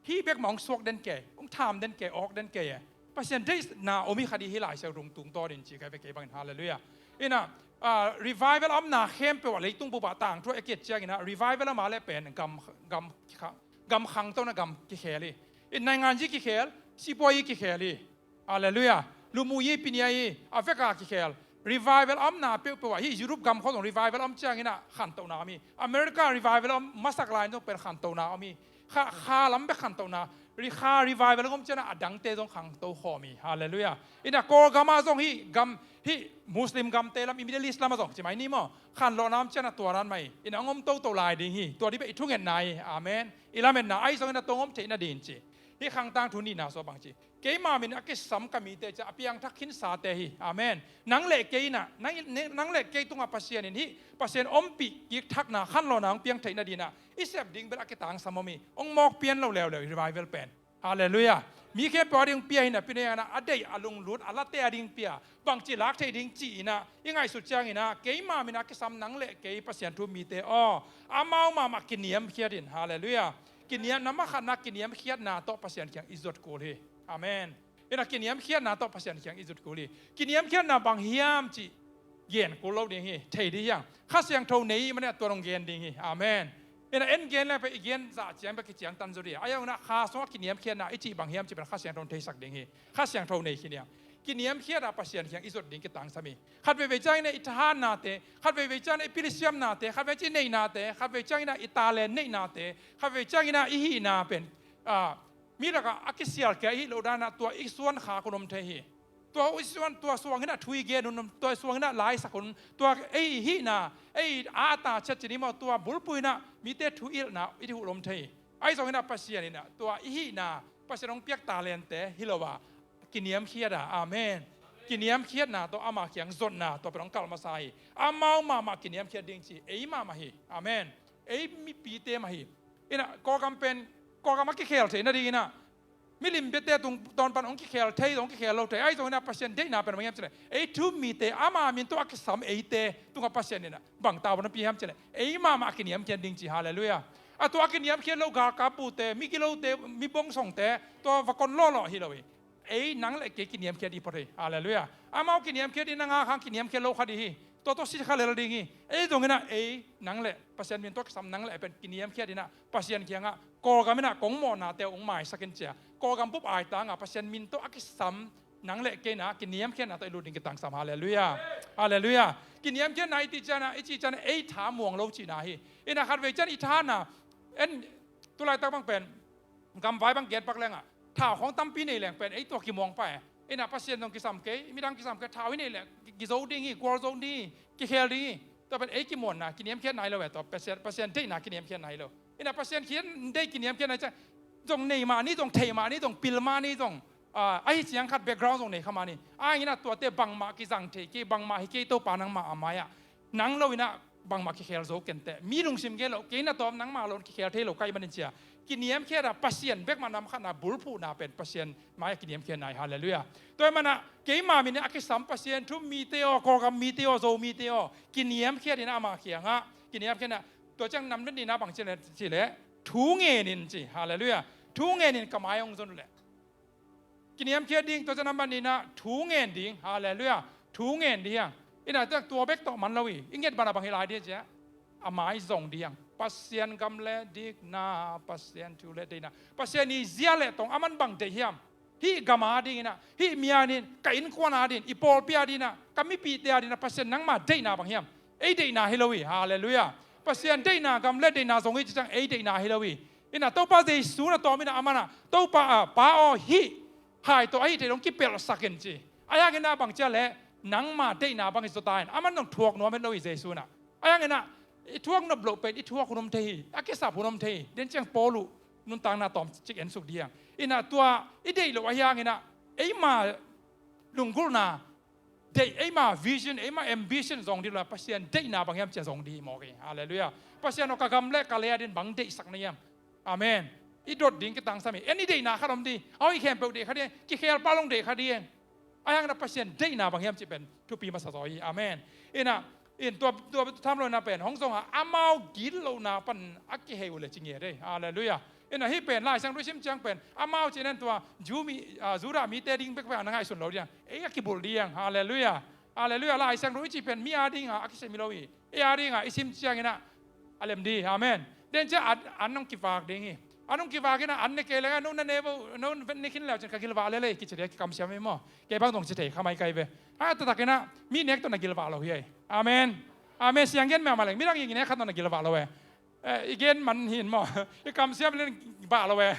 hih bek mah hong suak den kei, hong tham den kei, awk den kei e. Pasian deihna om hi kha dih hi Lai Siangtho tungtawn in ci kai ve kei bangin. Halleluiah. Inah, ah, revival a omna khempeuh ah leitung bup ah tangthu a kiat cianginah revival a mah leh pen gam, gam, gam khangtona gam kikhel hi. In nainganzi kikhel, sipuazi kikhel hi. Halleluiah. Lumuyi piniayi a veka kikhel. Revival a omna peuhpeuh ah hih Europe gam khawng zong revival a om cianginah khantohna om hi. America revival a om masak lai in zong pen khantohna om hi. Kha, kha lam bek khantohna, ri, kha revival a om cianah a dangte zong khanto khawm hi. Halleluiah. Inah Kawlgam ah zong hih gam, hih Muslim gamte lam, i Middle East lam ah zong cimai ni maw, khanlawhna om cianah tua dan mah hi. Inah hong om toto lai ding hi. Tua dih bek i thungetna hi. Amen. I lametna ahi zonginah tong om theih nadin ci. Hih Khangtang thu nihna sungah bangci, Keima min a kisam ka mite ci a piangthak khinsate hi. Amen. Nang le kei in ah, nang, nang le kei tungah Pasian in hih Pasian ompih kik thakna khanlawhna hong piang theih nadingin ah i sep ding bel a kitangsam om hi. Hong mawk pian lo leuleu hi revival pen. Halleluiah. Mi khempeuh a ding pia hi napi-in ah, a deih, a lunglut, a late a ding pia, bangci lak thei ding ci-in ah i ngaihsut ciangin ah, keima min a kisam nang le kei Pasian thu-um mite aw, amau mahmah kiniamkhiat in. Halleluiah. Kiniam, na mah khatna kiniamkhiatna tawh Pasian kiang i zot kul hi. Amen. In ah kiniamkhiatna tawh Pasian kiang i zot kul hi. Kiniamkhiatna bang hiam cih gen kul lo ding hi, thei ding hi hang. Kha Siangtho nei manin ah tua dong gen ding hi. Amen. In ah en gen leng pen i gen zah ciang bek kiciangtan zaw ding hi. Ahi zongin ah Kha sungah kiniamkhiatna i cih bang hiam cih pen Kha Siangtho in theisak ding hi. Kha Siangtho nei khin hi hang. Kiniamkhiat a Pasian kiang i zot ding kitangsam hi. Khat veivei ciangin ah i thahatnate, khat veivei ciangin ah i pilsiamnate, khat veivei ciang i neihnate, khat veivei ciangin ah i talent neihnate, khat veivei ciangin ah i hihna pen, ah, mi lakah a kisialkhia i hih loh dan ah tua i suan khak hun om thei hi. Tua i suan, tua suang in ah thu i gen hun, tua suang in ah la i sak hun, tua ei hihna, ei a ta ciat ci ni maw, tua bulphuh in ah mite thu i hilhna i huh lawm thei hi. Ahi zongin ah Pasian in ah tua i hihna, Pasian hong piak talent-te hi lo a, kiniamkhiat a, amen, kiniamkhiatna tawh ama kiang zotna tua pen hong kalh masa hi. Amau mahmah kiniamkhiat ding ci, ei mahmah hi. Amen. Ei mipite mah hi. In ah Kawlgam pen, Kawlgam a kikhel theih nadingin ah milim biate tung tawn pan hong kikhel thei, hong kikhel lo thei. Ahi zongin ah Pasian deihna pen bang hiam cih leh, ei thu-um mite, ama min tawh a kisam eite tungah Pasian in ah bang tavuan hong pia hiam cih leh, ei mahmah a kiniamkhiat ding ci. Halleluiah. A tua a kiniamkhiat lo galkap bute, mi gilote, mi bongsongte, tua va kon lawhlawh hi lo hi. Ei nang le kei kiniamkhiat ding phot hi. Halleluiah. Amau kiniamkhiat ding, na ngak hang kiniamkhiat lo kha ding hi. Tua tawh si kha lel ding hi. Ei zongin ah ei nang le Pasian min tawh kisam nang le pen kiniamkhiat in ah Pasian kiangah Kawlgam in ah kong mawhnate uh hong maisak in ci a, Kawlgam bup aitang a Pasian min tawh a kisam nang le kei in ah kiniamkhiatna tawh i lut ding kitangsam. Halleluiah. Halleluiah. Kiniamkhiatna i cih ciangin ah, i cih ciangin ah ei tha muang lo cihna hi. In ah khat veivei ciangin i thahatna, en, tulaitak bang pen gamvai bang gen pak leng ah, thau khawng tampi nei leng pen ei tua kimuang pah e. In ah Pasian zong kisam kei, midang kisam kei, thau i neih leh ki, kizo ding hi, gualzo ding hi, kikhel ding hi. Tua pen ei kimuanna kiniamkhiatna hi lo e, tua Pasian, Pasian deihna kiniamkhiatna hi lo. In ah Pasian kiang deih kiniamkhiatna hi ciang, zong nei mah ni, zong thei mah ni, zong pil mah ni, zong, ah, ahi ciang khat background zong nei kha mah ni. Ahi zongin ah tuate bangmah kizang thei kei, bangmah hi kei, Topa nangmah a mai-ah nang lo in ah bangmah kikhel zo ken teh. Mi lungsim gen lo, kei na tawm, nangmah lo in kikhel thei lo ka hih manin ci a, kiniamkhiat a Pasian bek mah nam khatna bulphuhna pen Pasian mai-ah kiniamkhiatna hi. Halleluiah. Tua ahih manin ah keima min a kisam Pasian thu-um mite aw, Kawlgam mite aw, Zomite aw, kiniamkhiat in ah ama kiangah, kiniamkhiat in ah, tua ciang nam nihna bang ci leh, ci leh, thu ngen in ci. Halleluiah. Thu ngen in ka mai hong zon uh leh. Kiniamkhiat ding, tua ciang nambat nihna, thu ngen ding. Halleluiah. Thu ngen ding hi hang. In ah tua bek tawh man lo hi. I nget bang a bang hi lai ding ci a, a mai zong ding hi hang. Pasian gam le dikna, Pasian thu le deihna, Pasian i zia le tong, aman bang deih hiam? Hih gam a dingin ah, hih mi a dingin, ka innkuan a dingin, i pawlpi a dingin ah, ka mipihte a dingin ah, Pasian nangma deihna bang hiam? Ei deihna hi lo hi. Halleluiah. Pasian deihna, gam le deihna zong hi ci ciang ei deihna hi lo hi. In ah Topa Jesu na tawm in ah aman ah, Topa, ah, Pa aw, hih hai tawh ahih theih dong kipelhsak in ci. Ahi hangin ah bang ci a leh, nangma deihna bang hi zaw ta in, aman zong thuak nuam het lo hi Jesu in ah. Ahi hangin ah i thuak nop loh pen i thuak hun om thei hi, a kisap hun om thei hi. Den ciang Paul uh nuntakna tawmcik en suk ding hi hang. In ah tua i deih loh ahi hangin ah eima lunggulhna, deih, eima vision, eima ambition zong ding lo, Pasian deihna bang hiam ci a zong ding hi mawk hi. Halleluiah. Pasian aw, ka gam le ka lei a dingin bang deihsak na hiam? Amen. I dot ding kitangsam hi. En, i deihna khat om ding. Aw, i khempeuh deih kha ding, kikhel pah lo deih kha ding. Ahi hangin ah Pasian deihna bang hiam cih pen thupi masa zaw hi. Amen. In ah, in tua, tua tham lo in ah pen hong zong a, amau gitlohna pan a kihei uh leh ci ngiat hi. Halleluiah. In ah hih pen Lai Siangtho i sim ciang pen, amau cih nen tua Jew mi, ah, Judah mite ding bekbek a na ngaihsun lo ding hi hang. Ei a kibulh ding hi hang. Halleluiah. Halleluiah. Lai Siangtho i cih pen mi a ding a, a kisem hi lo hi. Ei a ding a i sim ciangin ah a lem ding hi. Amen. Den ciang an, an hong kivak ding hi. An hong kivak in ah, an ne kei leng ah, no na ne vo, no ne khin leu cin ka gilvah lel e, kici ding, kikamsiam hi maw. Kei bang zong ci thei kha mai kai ve. A taktak in ah mi nek tawh na gilvah lo hi ei. Amen. Amen. Siang gen mah mah leng, midang i nek khat tawh na gilvah lo e. Eh, i gen man hi in maw, i kamsiam leng bah lo e.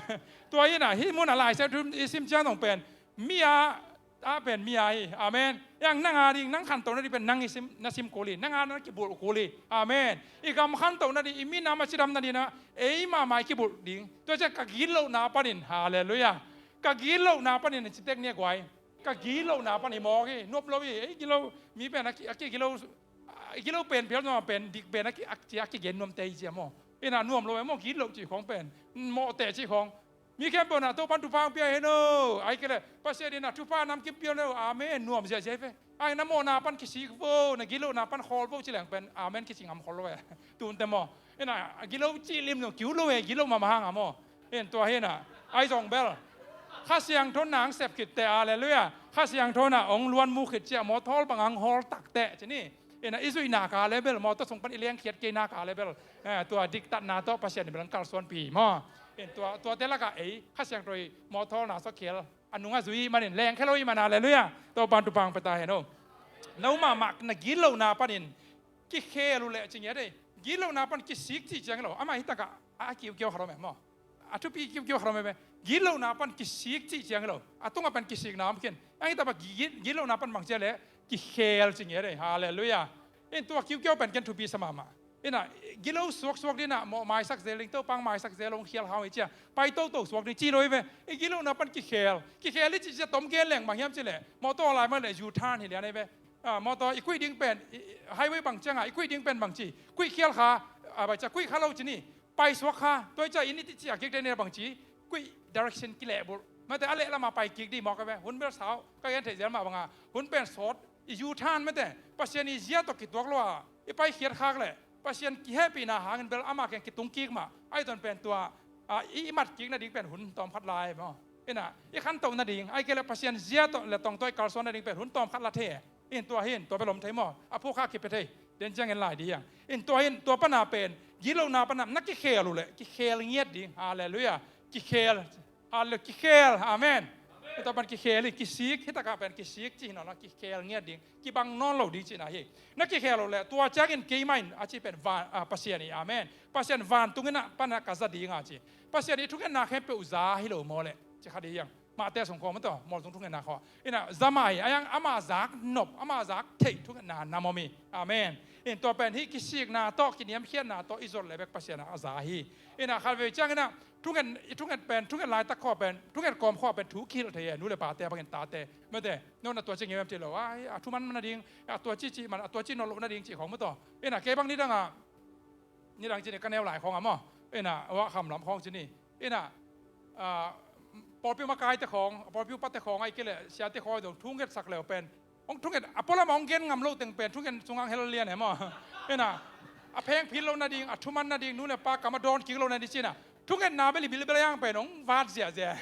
Tua hi in ah, hih mun ah Lai Siangtho i sim ciang zong pen mi a, a pen mi a hi. Amen. Ei ang nang a ding, nang khantohna ding pen nang i sim, na sim kul hi, nang a na kibulh kul hi. Amen. I gam khantohna ding, i minam a cidamna ding in ah ei mahmah i kibulh ding. Tua ciang ka gitlohna panin, halleluiah, Ka gitlohna panin a citek ni a guai. Ka gitlohna pan i mawk hi, nuam lo hi, ei gilo, mi pen a ki, a ki gilo, a gilo pen phial nuam pen, dik pen a ki, a ki, a kigen nuamte hi cia maw. Ina nuam lo e maw, gitloh cih khawng pen, mawhte cih khawng. Mi khempeuh na Topan thupha hong pia hen o. Ai kei leh Pasian in a thupha namkim pia hen o. Amen. Nuam ziahziah hi ve. Ai na mawhna pan kisik vo, na gitlohna pan khawl vo ci leng pen amen kici ngam khol lo e. Tunte maw. Ina a gilo cih lim zong kiu lo e, gilo mahmah hang a maw. In tua hi na. Ai zong bel. Kha Siangtho in nang sep khit teh, halleluiah. Kha Siangtho in a hong luan mu khit ciah mawtaw bang hang hawl tak teh ci ni. Ina i zuihna ka level, mawtaw sung pan i lengkhiat keina ka level. Eh, tua diktatna tawh Pasian in bel hong kalsuanpih maw. In tua, tuate lakah ei Kha Siangtho i mawtawna sawkhel a nungah zui manin lengkhia lo i man, halleluiah. Topan thupha hong pia ta hen o. No mahmah na gitlohna panin kikhel uh leh ci ngiat ei. Gitlohna pan kisik cih ciang lo. Amah hi takah a kiukiau khat om e maw. A thupi kiukiau khat om e ve. Gitlohna pan kisik cih ciang lo. A tungah pan kisikna om khin. Ang hi takah git, gitlohna pan bang cia leh kikhel ci ngiat ei. Halleluiah. In tua kiukiau pen ken thupi sa mahmah. Ina gilo suaksuak ding a, mawh maisak zel ding, Topa hong maisak zel, hong khial hau hi cia, pai toto suak ding ci lo hi ve. I gitlohna pan kikhel. Kikhel i cih cia tom gen leng bang hiam cih leh, mawtaw lai mah leh U-turn hi lian hi ve. Ah, mawtaw i kuih ding pen, i, i, highway bang ciangah i kuih ding pen bang ci, kuih khial kha, ah, bang cia kuih kha lo ci ni. Pai suak kha, tua i cia inn i tih ciah kik te ni bang ci, kuih direction kilehbulh. Mate a leh lamah pai kik dih mawk a ve, hun bel sau, ka gen theih zel mah bangah, hun pen sawt, i U-turn mate, Pasian i zia tawh kituak lo a, i paikhiat khak leh, Pasian kihehpihna hangin bel amah kiang kitung kik mah, ai ton pen tua, a, i, i mat kik nading pen hun tawm khat lai maw. Ina, i khantoh nading, ai kei leh Pasian zia tawh le tong tawh i kalsuan nading pen hun tawm khat la thei e. In tua hi in, tua bel om thei maw? A phukha kipia thei. Den ciangin lai dih hiang. In tua hi in, tua pana pen, gitlohna pana, na kikhel uh leh, kikhel ngiat ding. Halleluiah. Kikhel. Halle, kikhel. Amen. Tua pan kikhel hi, kisik, hi takah pen kisik, ci hi nawn lo, kikhel ngiat ding. Kibang nawn lo ding cihna hi. Na kikhel uh leh, tua ciangin keimah in, a ci pen van, a, Pasian hi. Amen. Pasian vantung in a, pana ka za ding a ci. Pasian i thungetna khempeuh za hi lo maw leh. Ci kha dih hiang. Mahte sung khawng mawtaw, mawltung thungetna khawng. Ina, za mah hi, a hiang amah zak nop, amah zak theih thungetna nam om hi. Amen. In tua pen hi kisikna tawh, kiniamkhiatna tawh, i zot leh bek Pasian a za hi. Ina, khatvei ciang ina, thunget, i thunget pen, thunget laitak khawng pen, thunget kawm khawng pen, thu kihilh thei e, nu le pate, bangin tate. Mate, no na tua ci ngiam ci lo, a, a thu man nading, a tua ci ci man, a tua ci nawn loh nading ci khawng mawtaw. Ina, kei bang nidang a, nidang ci ni ka neu lai khawng a maw. Ina, wa kham lam khawng ci ni. Ina, ah, pawlpi makaite khawng, pawlpi upate khawng, ai kei leh siate khawng zong thungetsak leu pen. Hong thunget, a pualam hong gen ngam lo teng pen, thunget sungah hel lian e maw. Ina, a pheng phit lo nading, a thuman nading, nu le pa kam a dawn kik lo nading ci na. Thungetna bel i bilbel a hiang pen, hong vat ziahziah.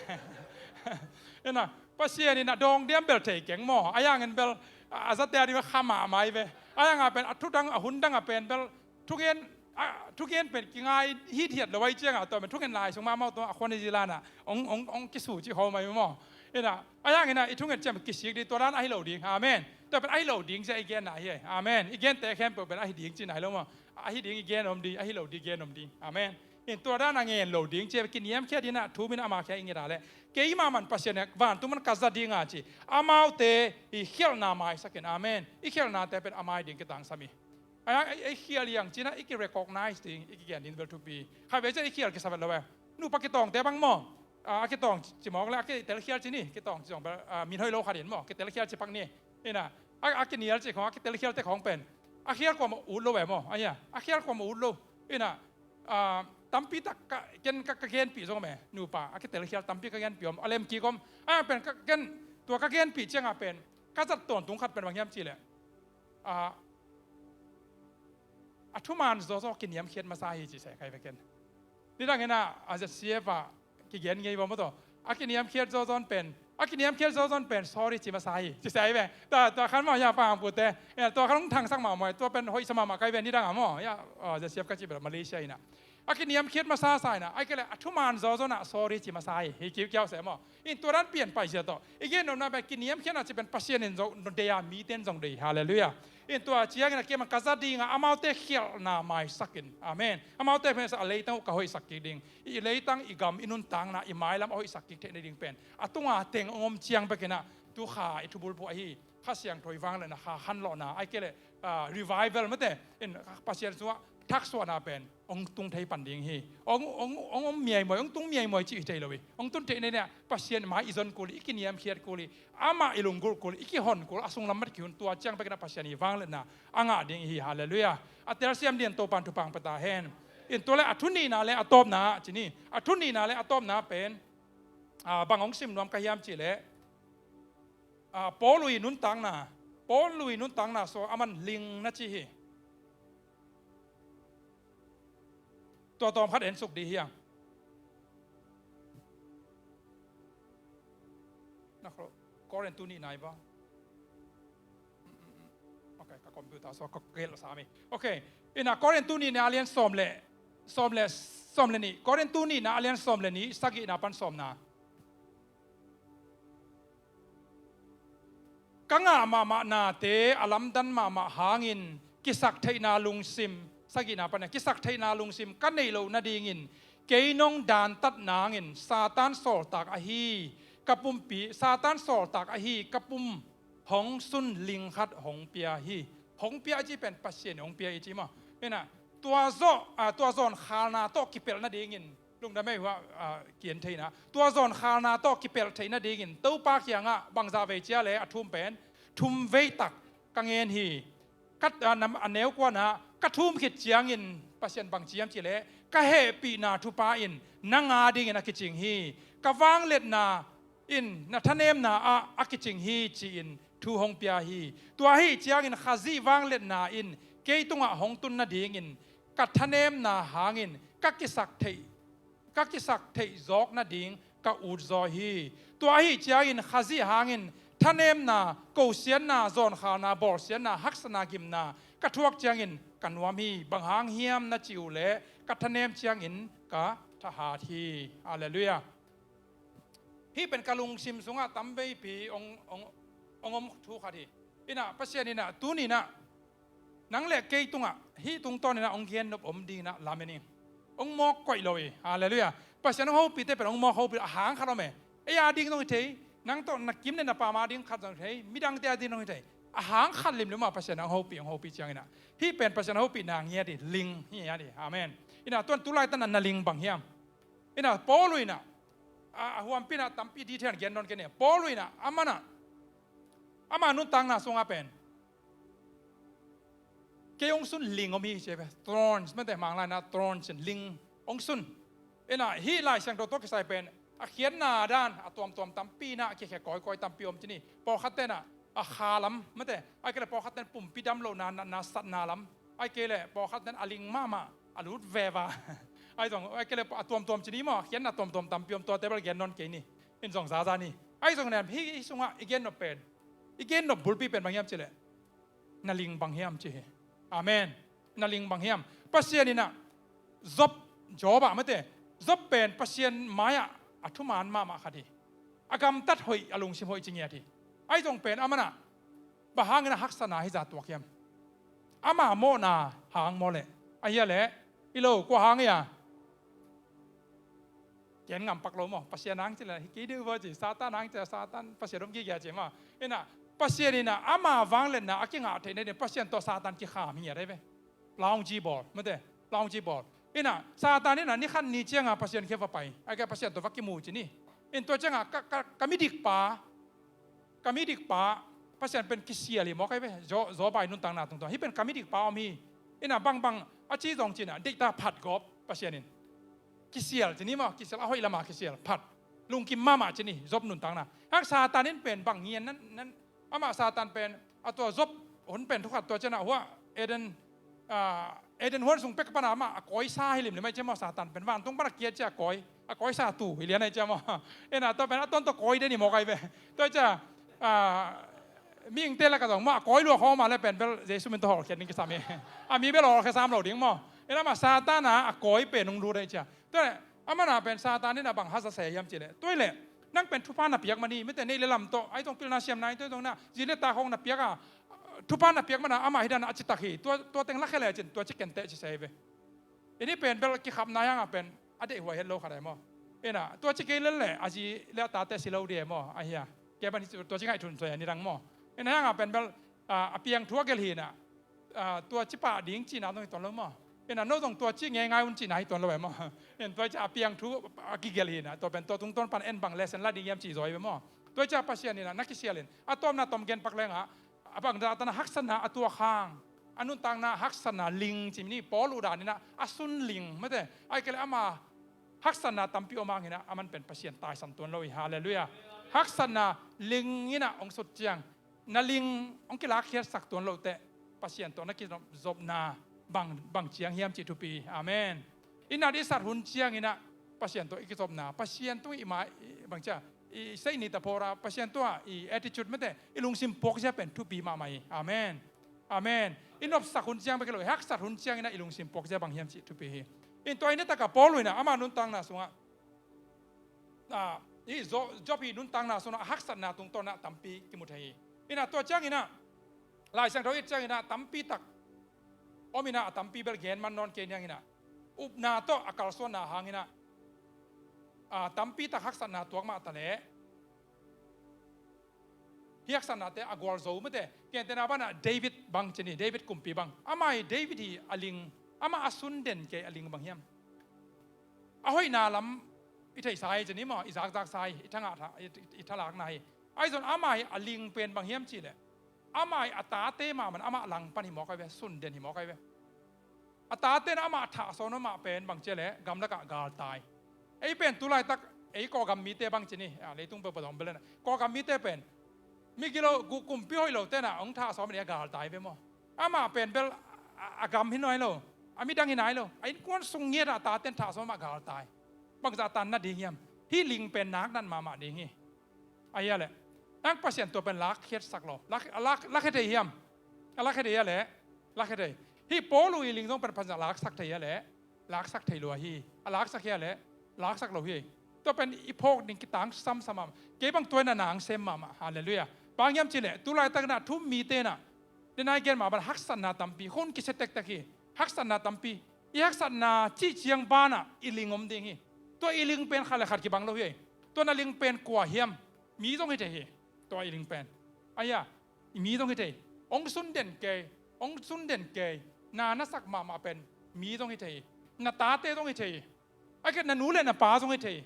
Ina, Pasian in a dawng diam bel thei keng maw. A hiangin bel, a, a zate a ding a kha mahmah hi ve. A hiang a pen, a thudang, a hundang a pen bel, thugen, a, thugen pen kingai hithiat lo ai ciangah tua pen thungen lai sung mahmah tua a khuan i zilan ah hong, hong, hong kisu cih khawm ai maw. Ina, a hiang ina i thungen ciang kisik ding, tua dan ahi lo ding. Amen. Tua pen ahi lo ding cia i gen na hi. Amen. I gente khempeuh pen ahi ding cih na hi lo maw. Ahi ding i gen om ding, ahi lo ding i gen om ding. Amen. In tua dan a ngen lo ding cia kiniamkhiat ding ah thu min ama khia i nget a leh keimah man Pasian nek vantung man ka za ding a ci. Amaute i khialhna maisak in. Amen. I khialhnate pen amai ding kitangsam hi. A, a, a khial hiang cina i ki-recognize ding, i kigen ding bel thupi. Khatvei ciang i khial kisa vet lo e. Nupa kitawngte bang maw. A, a kitawng ci mawk le, a kitelkhial ci ni, kitawng ci zong bel, a, min hoih lo khat in maw, kitelkhial ci pak ni. Ina, a, a kinial ci khawng, a kitelkhialte khawng pen. A khial kuamah ut lo e maw, a hia. A khial kuamah ut lo. Ina, a, tampi tak ka, ken ka, ka genpih zong om e, nupa, a kitelkhial tampi ka genpih om, a lemkik om. A pen ka, ken, tua ka genpih ciangah pen, ka zat tawntung khat pen bang hiam cih leh. A, a thuman zawzaw kiniamkhiat masa hi ci se kai veken. Nidang ina a Z C F a kigen ngei bawm maw taw. A kiniamkhiat zawzaw pen, a kiniamkhiat zawzaw pen sorry ci masa hi ci se hi ve. Tua, tua khan maw ya pa ang pute. Ya, tua khan hong thangsak mahmah, tua pen hoihsa mahmah kai ve nidang a maw. Ya, a, Z C F ka ci bel Malaysia ina. A kiniamkhiat masa sa ina, ai kei leh a thuman zawzaw na sorry ci masa hi, hi kiukiau se maw. In tua dan pian paizia tawh. I gen nopna pen kiniamkhiatna ci pen Pasian in zong dei a, mite in zong dei. Halleluiah. In tua ciangin a keimah ka za dingah amaute khialhna maisak in. Amen. Amaute pen sa a leitang uh ka hoihsak kik ding. I leitang, i gam, i nuntakna, i mailam a hoihsak kik theih nading pen. A tunga teng hong om ciang bekinah tu kha i thubulphuh ahi. Kha Siangtho i vangliatna kha khanlawhna, ai kei leh, ah, revival mate, in Pasian sungah thaksuahna pen hong tung thei pan ding hi. Hong, hong, hong om miaimuai, hong tung miaimuai cih hi thei lo hi. Hong tun theih nadingah Pasian mai i zon kul hi, i kiniamkhiat kul hi, amah i lunggulh kul hi, i kihon kul, a sunglam mat kihun, tua ciang bekin ah Pasian i vangliatna a ngah ding hi. Halleluiah. A telsiam dingin Topan thupha hong pia ta hen. In tua leh a thu nihna leh a tawpna ah ci ni. A thu nihna leh a tawpna pen, ah, bang hong sim nuam ka hiam cih leh, ah, Paul i nuntakna, Paul i nuntakna sung ah aman ling na ci hi. Tua tawm khat en suk dih hiang. Na kho, Korin tu nihna i bang. Ok, ka computer sung ah ka gelh sam hi. Ok, in ah Korin tu nihna a lian sawm leh, sawm leh, sawm leh nih. Korin tu nihna a lian sawm leh nih, sagihna pan sawmna. Ka ngah mahmah nate a lamdang mahmah hangin kisaktheihna lungsim, sagihna pan ah, kisaktheihna lungsim ka neih loh nadingin kei nong dantat nangin Satan sawltak ahi ka pumpi, Satan sawltak ahi ka pum hong sun ling khat hong pia hi. Hong pia i cih pen Pasian hong pia i cih maw. Hi na, tua zawh, ah, tua zawnkhalna tawh kipelh nadingin lungdam ei hua, ah, kian theihna. Tua zawnkhalna tawh kipelh theih nadingin Topa kiangah bangzah vei ci a leh a thum pen, thum vei tak ka ngen hi. Ka, ah, nam, a neu kuana, ka thum khit ciangin Pasian bang ci hiam cih leh, ka hehpihna thupha in nang a dingin a kicing hi. Ka vangliatna in na thanemna ah a kicing hi ci-in thu hong pia hi. Tua ahih ciangin Khazih vangliatna in kei tungah hong tun nadingin ka thanemna hangin ka kisak theih, ka kisak theih zawk nading ka utzaw hi. Tua ahih ciangin Khazih hangin thanemna, kosiatna, zawnkhalna, bawlsiatna, haksatna, gimna ka thuak ciangin ka nuam hi. Bang hang hiam na cih uh leh ka thanem ciangin ka thahat hi. Halleluiah. Hih pen ka lungsim sungah tamveipi hong, hong, hong om thu khat hi. Hi na, Pasian in ah tuni-in ah nang leh kei tungah hih tungtawn in ah hong gennop om dingin ah lamen ing. Hong mawk koih lo hi. Halleluiah. Pasian hong hopihte pen hong mawk hopih a hang khat om e. Ei a ding zong hi thei, nang tawh na kim leh na pam a ding khat zong hi thei, midangte a ding zong hi thei. A hang khat limlim ah Pasian hong hopih, hong hopih ciangin ah, hih pen Pasian hong hopihna ngiat hi, ling hi ngiat hi. Amen. Hi na, tuan tu laitak na, na ling bang hiam? Hi na, Paul in ah, a, a huampi in ah tampi detail gen nawn kei ni. Paul in ah, aman ah, ama nuntakna sungah pen kei hong sun ling om hi ci ve. Thorns, mate, Manglai na thorns in ling hong sun. Hi na, hih Lai Siangtho tawh kisai pen a khiatna dan a tuamtuam tampi in ah kikhia kawikawi tampi om ci ni. Pawlkhatte in ah a kha lam, mate, ahih kei leh pawlkhatte in pumpi damlohna, na, na satna lam, ahih kei leh pawlkhatte in a ling mahmah, a lut veva. Ahi zong, ahih kei leh a tuamtuam ci ni maw, a khiatna tuamtuam tampi om, tuate bel gen nawn kei ni. In zong zaza ni. Ahi zong nem, hih, hih sungah i gennop pen, i gennop bulpi pen bang hiam cih leh, na ling bang hiam ci hi. Amen. Na ling bang hiam? Pasian in ah Job, Job ah, mate, Job pen Pasian mai-ah a thuman mahmah khat hi. A gamtat hoih, a lungsim hoih ci ngiat hi. Ahi zong pen aman ah bang hangin a haksatna hizah tuak hiam? Ama mawhna hang maw leh, ahih leh, hi lo, kua hang hia? Gen ngam pak lo maw. Pasian hang ci leh hi kei deuh vua ci, Satan hang ci leh Satan, Pasian om gige ci maw. Hi na, Pasian in ah ama vangliatna a kingah theih nading Pasian tawh Satan kikham hi ngiat ahi ve. Laungji bawl, mate, laungji bawl. Hi na, Satan in ah ni khat ni ciangah Pasian kiang va pai, ahih kei leh Pasian tawh va kimu ci ni. In tua ciangah ka, ka, ka midikpa, ka midikpa, Pasian pen kisial hi mawk ahi ve. Job, Job i nuntakna tungtawn, hih pen ka midikpa om hi. Hi na, bangbang a ci zong ci-in ah, deihtak phat gawp Pasian in. Kisial ci ni maw, kisial, a hoih lamah kisial, phat. Lungkim mahmah ci ni, Job nuntakna. Hang Satan in pen bang ngian nan, nan, amah Satan pen, a tua Job hun pen thu khat tua ciangah hua Eden, ah, Eden huan sung pek panah amah a kawisa hi limlim ahi ci maw, Satan pen. Vantung panah kiat ciang a kawi, a kawisa tu hi lian ahi ci maw. Hi na, tua pen a tuan tawh kawi den hi mawk ahi ve. Tua ciang, ah, mihingte lakah zong maw, a kawi lua khawng mah leh pen bel Jesu min tawh hawlkhia ding kisam hi. A mi bel hawlkhia sam lo ding maw. Hi na, amah Satan a, a kawi pen hong lut ahi ci. Tua leh, aman ah pen Satan in ah bang haza se hiam cih leh, tua hi leh, nang pen thupha na piak man hi, mite, neih leh lam tawh, ahi zong pilna siamna hi, tua hi zong na, zi leh ta khawng na piak a, thupha na piak man ah amah hi dan a ci tak hi, tua, tua teng lakhia lecin tua ci kenteh ci se hi ve. Hi ni pen bel kikhapna hi hang a pen a deihhuai het lo khat ahi maw. Hi na, tua ci kei lel leh a zi leh a tate si lo ding ahi maw, ahi a. Kei pan hi tua ci ngaihsun suai a nidang maw. Hi na, hi hang a pen bel, ah, a piang thu a gelh hi na, ah, tua ci pah ding cihna zong hi tuan lo maw. Ina no zong tua ci ngeingai un cihna hi tuan lo e maw. In tua cia a piang thu a kigelh hi na, tua pen tua tungtawn pan en bang lesson la ding hiam cih zaw hi ve maw. Tua cia Pasian ina na kisial in a tawpna tom gen pak lengah a bang dah tana haksatna a tuak hang, a nuntakna haksatna ling ci ni, Paul uh dan ina a sun ling mate, ai kele ama haksatna tampi om hang ina aman pen Pasian taisan tuan lo hi. Halleluiah. Haksatna ling ina ong sut ciang na ling ong kilakkhiatsak tuan loh teh Pasian tawh na kizopna bang, bang ciang hiam cih thupi hi. Amen. I nat i sat hun ciang ina Pasian tawh i kizopna, Pasian tungah i ma, i, bang cia, i sei ni ta phora, Pasian tungah i attitude mate, i lungsim puakzia pen thupi mahmah hi. Amen. Amen. I nopsak hun ciang bek hi lo, i haksat hun ciang ina i lungsim puakzia bang hiam cih thupi hi. In tua ina taka Paul ina ama nuntakna sungah ah, i Job, Job i nuntakna sungah haksatna tungtawn ah tampi kimu thei hi. Ina tua ciang ina Lai Siangtho it ciang ina tampi tak om ina a tampi bel gen man nawn kei niang ina upna tawh a kalsuanna hang ina ah, tampi tak haksatna tuak mah ta leh hi haksatnate a gualzo mate. Kentena banah David bang ci ni, David kumpi bang. Ama hi David hi a ling, ama a sun den kei a ling bang hiam? A hoihna lam i theihsa hi ci ni maw, i zakzaksa hi, i thangah tha, i, i, i thalakna hi. Ahi zong ama hi a ling pen bang hiam cih leh ama hi a tate mahmah in amah langpan hi mawk ai ve, sun den hi mawk ai ve. A tate in amah thah sawn amah pen bang cia leh gamlakah galtai. Ei pen tulaitak ei Kawlgam mite bang ci ni, ah, leitung peuh peuh zong belen Kawlgam mite pen migilo gu kumpi hoih lo tena ong thah sawn a galtai ve maw. Amah pen bel a, a gam hi nai lo, a midang hi nai lo, a innkuan sung ngiat ah a tate in thah sawn amah galtai. Bangzah tan na ding hiam? Hih ling pen nak nat mahmah ding hi. Ahi a leh nang Pasian tua pen lakkhiatsak lo, lak, lak, lakkhe thei hiam? A lakkhe thei a leh lakkhe thei. Hih Paul uh i ling zong pen Pasian laksak thei a leh laksak thei lua hi. A laksak hi a leh laksak lo hi. Tua pen i phawk ding kitang samsam mahmah. Kei bang tua ina nang sem mahmah. Halleluiah. Bang hiam cih leh tulaitak ina thu-um mite ina denai gen mah ban haksatna tampi hun kisia tektek hi. Haksatna tampi, i haksatna cih ciang banah i ling om ding hi. Tua i ling pen khat le khat kibang lo hi. Tua na ling pen kua hiam? Mi zong hi thei hi. Tua i ling pen, ahi a, i mi zong hi thei. Ong sun den kei, ong sun den kei. Na na sak mahmah pen mi zong hi thei hi. Na tate zong hi thei hi. Ai kei na nu le na pa zong hi thei hi.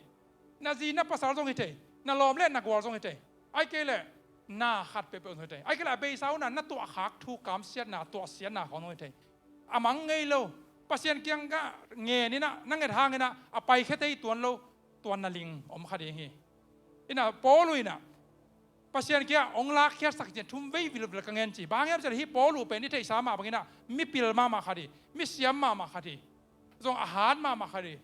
Na zi na pasal zong hi thei hi. Na lawm le na gual zong hi thei hi. Ai kei leh na khat peuhpeuh zong hi thei hi. Ai kei leh a beisa hun ah na tuahkhak thu kamsiatna, tuahsiatna khawng zong hi thei hi. A mang ngei lo, Pasian kiang ka ngen ina na nget hang ina a paikhia thei tuan lo, tuan na ling om kha ding hi. Ina Paul uh ina Pasian kiang ong lakkhiatsak cian thum vei vilvel ka ngen ci. Bang hiam cih leh hih Paul uh pen i theihsa mah bang ina mipil mahmah khat hi, misiam mahmah khat hi, zong a hat mahmah khat hi.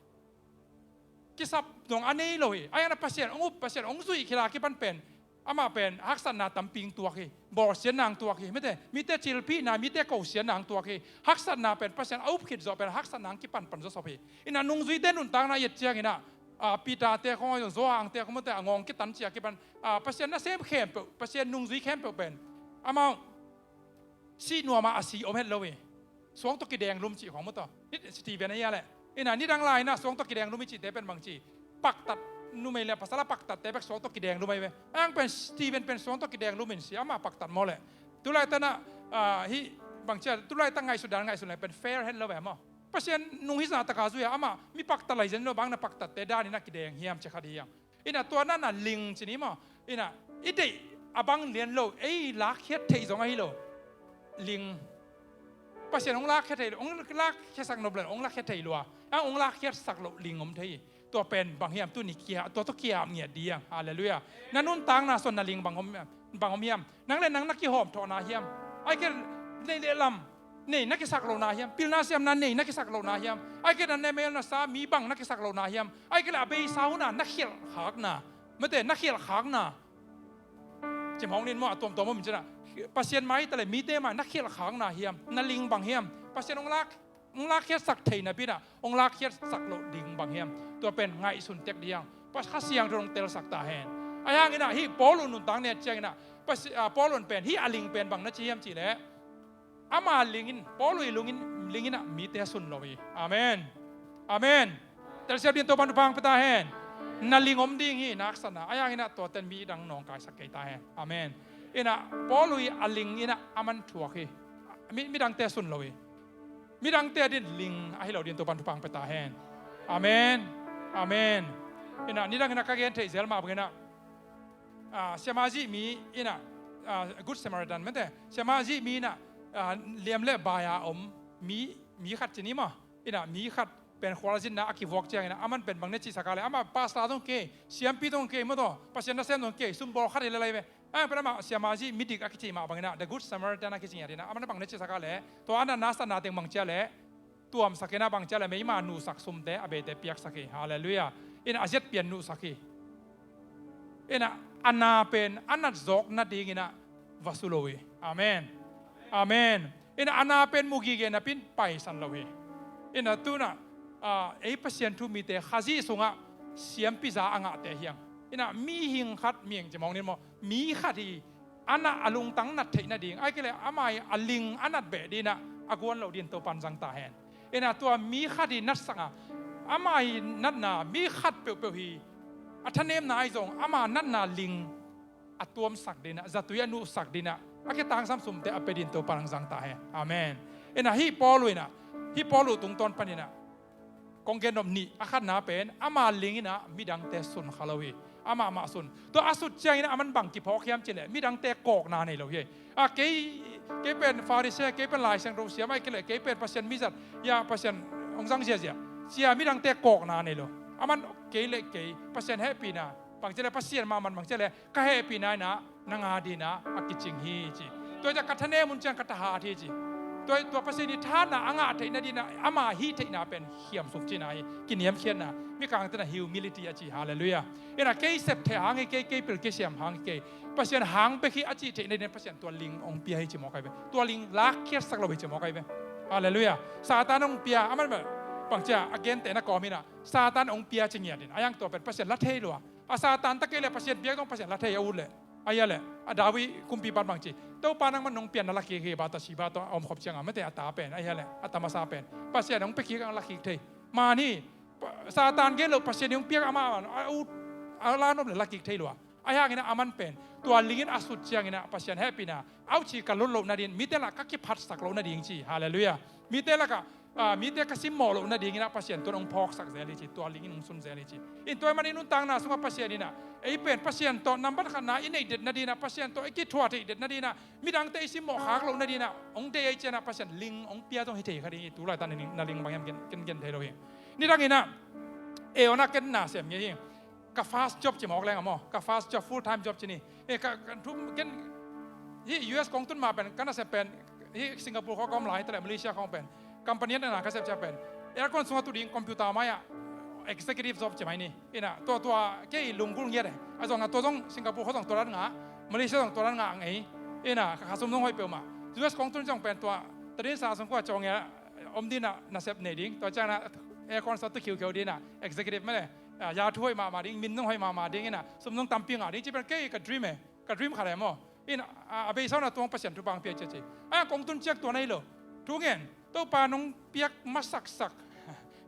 Kisap dong a nei lo hi. Ahi hangin Pasian ong up, Pasian ong zuih khit a kipan pen amah pen haksatna tampi ong tuak hi. Bawlsiatna ong tuak hi. Mite, mite cilphihna, mite kosiatna ong tuak hi. Haksatna pen Pasian a up khit zawh pen haksatna ong kipanpan zawsop hi. Ina nungzuite nuntakna i et ciang ina, ah, Peter te khawng, Johan te khawng, mite a ngawng kitan ci a kipan, ah, Pasian nasem khempeuh, Pasian nungzui khempeuh pen amau sih nuam a, a si om het lo hi. Suang tawh kidenglum cih khawng maw taw. Ni Stephen ahi a leh, ina nidang lai ina suang tawh kidenglum hi cihte pen bang ci, paktat, numei le pasal a paktatte bek suang tawh kidenglum ahi ve. Ang pen Stephen pen suang tawh kidenglum in si, amah paktat maw leh. Tulaitak ina, ah, hih bang ci a, tulaitak ngaihsut dan ngaihsun leh pen fair het lo ve maw. Pasian nung hi zah taka zui a, amah mi paktat lai zen lo, bang na paktatte dan ina kideng hiam ci khat hi hang. Ina tua na na ling ci ni maw. Ina i deih a bang lian lo, ei lakkhiat theih zong ahi lo. Ling. Pasian hong lakkhiat theih lo, hong lakkhiatsak nop lo, hong lakkhiat theih lua. A hong lakkhiatsak lo ling om thei hi. Tua pen bang hiam, tuni kia, tua tawh kiam ngiat ding. Halleluiah. Na nuntakna sung na ling bang om, bang om hiam? Nang le nang na kihawm thawhna hiam? Ai kei leh nei le lam nei na kisak lohna hiam? Pilna siamna nei na kisak lohna hiam? Ai kei leh na mel na sa mi bang na kisak lohna hiam? Ai kei leh a beisa hun ah na khialh khakna, mate, na khialh khakna. Cimhawng nin maw, a tuamtuam om in cin ah, Pasian mai ta leh mite mai na khialh khakna hiam? Na ling bang hiam? Pasian hong lak, hong lakkhiatsak theihna pi-in ah hong lakkhiatsak loh ding bang hiam? Tua pen ngaihsun tek ding. Kha Siangtho in hong telsak ta hen. Ahi hangin ah hih Paul un nuntak ne ciangin ah, Pasi-, ah, Paul un pen hih a ling pen bang na ci hiam cih leh, ama ling in, Paul i ling in, ling in ah mite a sun lo hi. Amen. Amen. Telsiam dingin Topa'n thupha hong pia ta hen. Na ling om ding hi, na haksatna. Ahi hangin ah tuate in midang nawngkaisak kei ta hen. Amen. In ah Paul i a ling in ah aman thuak hi. Mi, midangte a sun lo hi. Midangte adin ling ahi lo dingin Topan thupha hong pia ta hen. Amen. Amen. Ina, nidang ina ka gen theih zel mah bangin ah, ah, siamah zih mi ina, ah, Good Samaritan mete, siamah zih mi ina, ah, liam le bai a om mi, mi khat ci ni maw. Ina, mi khat pen khualzinna a kivuak ciang ina, aman pen bang na cihsak a leh, amah pastor zong kei, siampi zong kei, maw taw, Pasian nasem zong kei, sumbawl khat hi le lai ve. A pen amah siamah zih midik a kici mah bangin ah, the Good Samaritan a kici ngiat ina, aman bang na cihsak a leh, tua a natna satna teng bang ci a leh, tuamsak ina, bang ci a leh meima nuhsak sumte a beite piaksak hi. Halleluiah. Ina, a ziat pian nuhsak hi. Ina, a na pen a nat zawk nading ina va su lo hi. Amen. Amen. Ina, a na pen mu gige napi in paisan lo hi. Ina, tu ina, ah, ei Pasian thu mite Khazih sungah siampi za a ngahte hi hang. Ina, mihing khat, mihing ci mawk ni maw, mi khat hi, a na a lungtang nat theih nading, ahih kei leh amah hi a ling a nat beh ding ina a guan loh dingin Topan zang ta hen. Ina, tua mi khat hi natsak a, amah hi natna, mi khat peuhpeuh hi a thanemna ahi zong, ama natna ling a tuamsak ding ina, zatui a nuhsak ding ina, a kitangsam sumte a pia dingin Topan hong zang ta hen. Amen. Ina, hih Paul uh ina, hih Paul uh tungtawn pan ina kong gen nop nih, a khatna pen ama ling ina midangte sun kha lo hi. Amah mah sun. Tua a sut ciang ina aman bang kiphawk hiam ci leh, midangte kawkna nei lo hi. A, kei, kei pen Pharisee, kei pen Lai Siangtho siam, ahih kei leh kei pen Pasian mizat, ya, Pasian hong zang ziahziah, ci a midangte kawkna nei lo. Aman kei le kei Pasian hehpihna, bang ci leh Pasian mahmah, bang ci leh ka hehpihna ina nang a ding ina a kicing hi ci. Tua hi ciang ka thanem hun ciang ka thahat hi ci. Tua, tua Pasian ii thahatna a ngah theih nading ina ama hih theihna pen hiamsuk cihna hi, kiniamkhiatna. Mikangte in humility a ci. Halleluiah. Ina, kei sep theih hang hi kei, kei pil kei siam hang hi kei, Pasian hang bek hi a cih theih nading ina Pasian tua ling hong pia hi ci mawk ahi ve. Tua ling lakkhiatsak lo hi ci mawk ahi ve. Halleluiah. Satan hong pia, aman bang ci a, a gentehna kawm ina Satan hong pia ci ngiat in, a hiang tua pen Pasian la thei lua. A Satan ta kei leh Pasian biak zong Pasian la thei a ut leh. Ahih leh a David kumpipa in bang ci, Topa nangman nong pian na la kik hi, Bathsheba tawh a omkhop ciang a, mate, a ta pen, ahih leh a ta masa pen Pasian hong pia kik a la kik thei. Man hi, Pa-, Satan gen loh Pasian hong piak amah a ut, a la nop leh la kik thei lua. A hiang ina aman pen tua ling in a sut ciang ina Pasian hehpihna, auci ka lut loh nading, mite lak ka kiphatsak loh nading ci. Halleluiah. Mite lakah, ah, mite ka simmawh loh nading ina Pasian tua in hong phawksak zel hi ci, tua ling in hong sun zel hi ci. In tua ahih manin nuntakna sungah Pasian ina ei pen Pasian tawh nambat khatna i neih det nading ina, Pasian tawh i kithuah theih det nading ina, midangte i simmawh khak loh nading ina hong deih ahih ciang ina Pasian ling hong pia zong hi thei kha ding hi. Tulaitak na ling, na ling bang hiam ken, ken gen thei lo hi. Nidang ina, e, aw, na ken na sem ngei hi. Ka first job ci mawk leng a maw, ka first job, full time job ci ni. E, ka, ka thu, ken, hih U S kong tun ma pen ka nasep pen, hih Singapore khawng ka om lai, tua leh Malaysia khawng pen company a na ka sep ciang pen aircon sungah tu ding, computer mai-ah executive job ci mai ni. Ina, tua, tua kei lunggulh ngiat e. A zong a, tua zong Singapore khawng zong tua dan ngah, Malaysia zong tua dan ngah ngei. Ina, ka, ka sum zong hoih peuhmah. U S kong tun zong pen tua tadinsa sung kua cawng e, om ding ina nasep nei ding. Tua ciang ina aircon sungah tu khiukheu ding ina executive mah le, ah, ya thu hoih mahmah ding, min zong hoih mahmah ding ina, sum zong tampi ngah ding ci pen kei ka dream e, ka dream khat e maw. Ina, ah, a beisa un a tuang Pasian thupha hong pia ci a ci. A kong tun ciang tua na hi lo. Thu ngen, Topa nong piak masaksak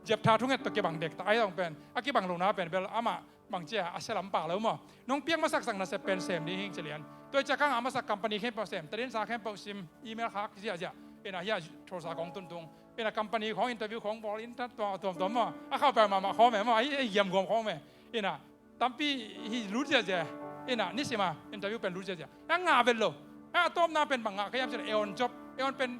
Jephthah thunget tawh kibang dektak, a hi zong pen a kibang lohna pen bel amah bang ci a, a sia lam pah lo maw. Nong piak masaksak nasep pen sem ding hi ing ci lian. Tua hi ciang ka ngah masak company khempeuh sem, tadinsa khempeuh sim, email khak ziahziah. Ina, hih a Tulsa kong tun tung, ina, company khawng interview khawng bawl in, tuamtuam maw. A khauh pai mahmah khawm e maw, a hi, a hi giamguam khawm e. Ina, tampi hi lut ziahziah. Ina, nisim a interview pen lut ziahziah. A ngah vet lo. A tawpna pen bang ngah ka hiam ci leh, e, aw, job, e, aw, pen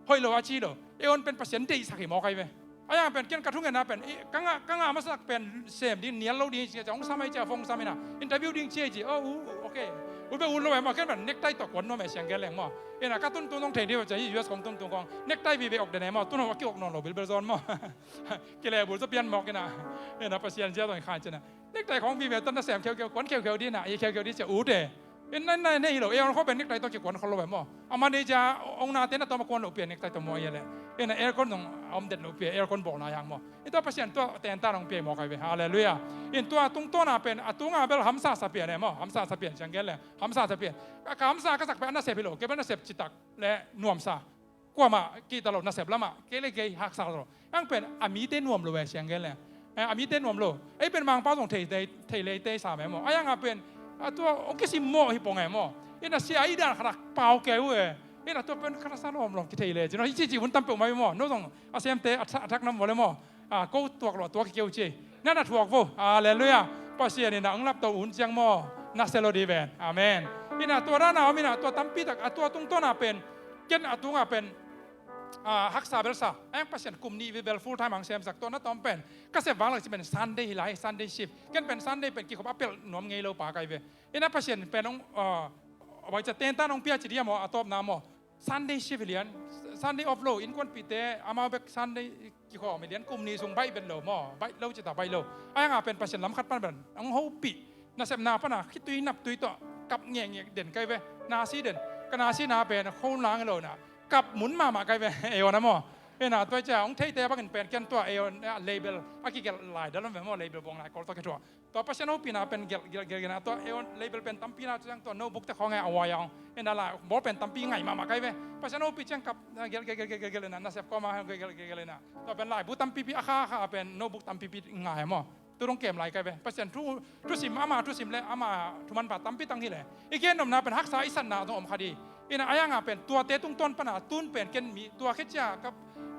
hoih lo a ci lo. E, aw, pen Pasian deihsak hi mawk ahi ve. A hiang pen ken ka thungetna pen, i, ka ngah, ka ngah masak pen sem ding, nial lo ding ci a, hong sam ahi ci a, phone sam ina, interview ding ci ahi ci. Oh, u, okay. U bek ut lo e maw, ken pen necktie tawh kuan nuam e, siang gen leng maw. Ina, ka tuntun zong thei ding ve ci a, hih U S kong tuntun khawng necktie vive ok den e maw, tun hong a ki-ok nawn lo bilbel zawn maw. Kilehbulh zaw pian mawk ina. Ina, Pasian zia zong i khai ci ina. Necktie khawng vive tawh na sem kheukheu, kuan kheukheu ding ina, i kheukheu ding ci a, ut e. Ina, na, na hi lo, e, aw khawng pen necktie tawh kikuan khol lo e maw. A manager, ownerte na tawm a kuan loh pi a necktie tawh maw, ahih leh. Ina, aircon zong a om det loh pi a, aircon bawlna hiang maw. Ina, tua Pasian tua tentan hong pia hi mawk ahi ve. Halleluiah. Ina, tua tungtawn a pen, a tunga bel hamsa sa pian e maw. Hamsa sa pian, siang gen leng. Hamsa sa pian. Ka, ka hamsa ka sak pen a nasep hi lo, kei pen nasep citak le nuamsa. Kuamah kihta lo, nasep lamah kei le kei haksa lo. Ang pen a mite nuam lo e, siang gen leng. Eh, a mite nuam lo. Ei pen Mangpau zong thei, thei, thei lei tei sa me maw. A hiang a pen, a tua hong kisimmawh hi pong e maw. Ina, sia i dan khat a pau keu e. Ina tua pen kha na sa lawmlawm kithei le ci no. Hi cici hun tam peuh mai maw. No zong a semte a thak, a thak nam vawle maw. A, ko tuak lo a tuak kikeu ci. Na na thuak vo. Halleluiah. Pasian ina ang lapto un ciang maw. Na se lo di ven. Amen. Ina tua dana om ina tua tampi tak a tua tungtawna pen. Ken a tunga pen. A, haksa belsa. Eng Pasian kum nih bel full time ang semsak tua na tawm pen. Ka sep vang lak ci pen Sunday hi lai, Sunday shift. Ken pen Sunday pen kikhop a pelh nuam ngei lo pa kai ve. Ina Pasian pen ong, a, vai ca tentan ong pia ci dia maw, a tawpna maw. Sunday shift lian, Sunday off lo, innkuanpihte, amau bek Sunday kikhawm lian, kum nih sung baih vet lo maw, baih lo ci ta baih lo. Ai nga pen Pasian lam khat pan pen, ong hopih, nasepna pana, khitui naptui tawh, kap ngekngek den kai ve, nasi den, ka nasi na pen, kho lang lo na, kap mun mahmah kai ve, e aw na maw. Ina tua cia, ong theite bangin pen, ken tua, e aw, label, a kigelh lai, dalon ve maw, label buang lai, kol tawh kithua. Tua Pasian hopihna pen gelh, gelh, gelh, gelhna tua, e, label pen tampi na, tua, tua notebook te khawng e a uai a ong. E na la, ball pen tampi ngai mahmah kai ve. Pasian hopih ciang kap, gelh, gelh, gelh, gelh, gelh, gelh, na, nasep kawma, gelh, gelh, gelh, gelh, na. Tua pen laibu tampipi, a kha, a kha pen notebook tampipi ngai maw. Tu dong kem lai kai ve. Pasian thu, thusim, ama thusim le, ama thumanpha tampi tang hi le. I gen nopna pen haksa i satna zong om kha di. Ina a yanga pen tuate tungtawn pana tun pen ken mi tua khecia ka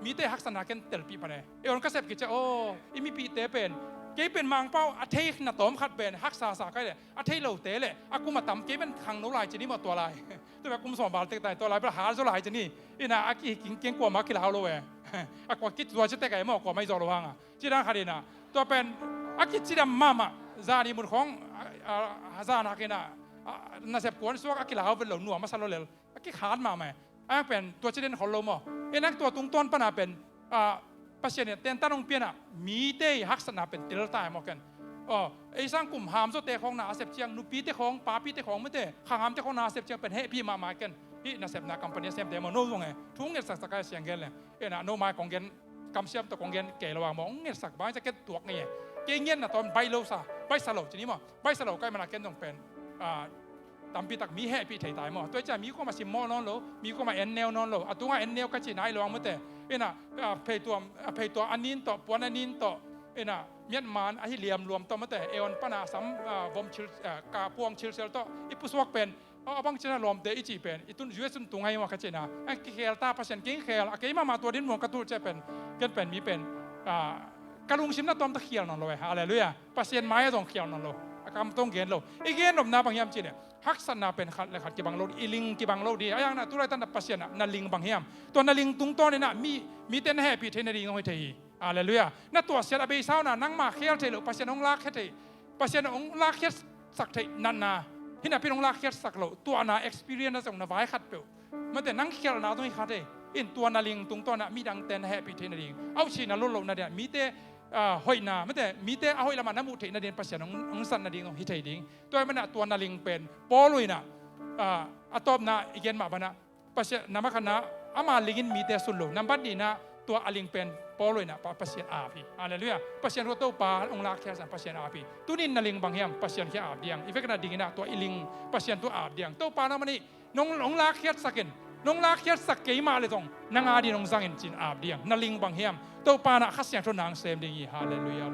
mite haksatna ken telpih pane. E on ka sep kicia aw i mipihte pen kei pen Mangpau a thei na tawm khat pen haksa sa kai le a thei lote le a kum a tam kei pen khangno lai ci ni maw tua lai. Tua kum sawm val tek tai tua lai pen hal zo lai ci ni. Ina a ki king keng kuama kilau lo e. A kua kit zua ci tek ai maw kuama i zo lo hanga. Cidang khat ina tua pen a kicidam mahmah zani mun khawng a, a, a zana kina a, nasep kuan suak a kilau vet lo nuam a sa lo lel. A kikhat mahmah e. A pen tua ciden khol lo maw. Enak tua tungtawn pana pen a, Pasian in tentan hong piana mite i haksatna pen tel ta e maw ken. Aw, ei sang kum hamzawte khawng na a sep ciang nupite khawng papite khawng mite khanghamte khawng na a sep ciang pen hehpih mahmah ken. Hih nasepna company a semte maw no zong e thu ngetsak sakai siang gen le. Ena no mai kong gen kamsiam tawh kong gen kei lo a maw hong ngetsak bang cia ken tuak ngei e. Kei ngetna tawh baih lo sa baih sa lo cini maw baih sa lo kai mana ken zong pen. A, tampi tak mi hehpih thei tai maw. Tua i cia mi kuama simmawh nawn lo, mi kuama en neu nawn lo. A tunga en neu ka ci nai lo ang mute. Ina, a, pheitua, a, pheitua a nin tawh, puan a nin tawh. Ina, miatman ahi liam luam tawh mute. Eon pana sam, a, vom cil, a, ka puang cilsel tawh. I pusuak pen, a, a bang cina lawmte i ci pen. I tun U S un tungai maw ka cina. A, kikhel ta Pasian keng khel. A kei mahmah tua din muang ka tu cia pen. Ken pen mi pen. A, ka lungsim na tawm ta khial nawn lo e. Halleluiah. Pasian mai a zong khial nawn lo. A kam tong gen lo. I gen nopna bang hiam ci le. Haksatna pen khat le khat kibang lo. I ling kibang lo di. A yang na tulai tan na Pasian na, na ling bang hiam. Tua na ling tungtawn ina mi, mite na hehpih thei nading hong hi thei hi. Halleluiah. Na tuahsiat a beisauna nangma khial thei lo. Pasian hong lak khia thei. Pasian hong lak khiat sak thei natna. Hinapi hong lak khiat sak lo. Tuahna experience na zong na vai khat peuh. Mate nang khialhna zong hi kha thei. In tua na ling tungtawn ah midangte na hehpih theih nading. Auhsihna lotlohna ding ah mite, ah, hoihna, mate mite a hoih lamah na muh theih nading Pasian hong, hong zat nading zong hi thei ding. Tua ahih manin ah tua na ling pen Paul in ah, ah, a tawpna i gen mah banah Pasian, nambat khatna ama lingin mite sun lo. Nambat nihna tua a ling pen Paul in ah Pa-, Pasian aap hi. Halleluiah. Pasian tua Topa hong lakkhiat san Pasian aap hi. Tunin na ling bang hiam Pasian khia aap diang. I vekna dingin ah tua i ling Pasian tua aap diang. Topa na manih Nong, nong lakkhiatsak in, nong lakkhiatsak keimah le zong nang a ding nong zang in cin aap diang. Na ling bang hiam? Topa na Kha Siangtho nang sem ding hi. Halleluiah.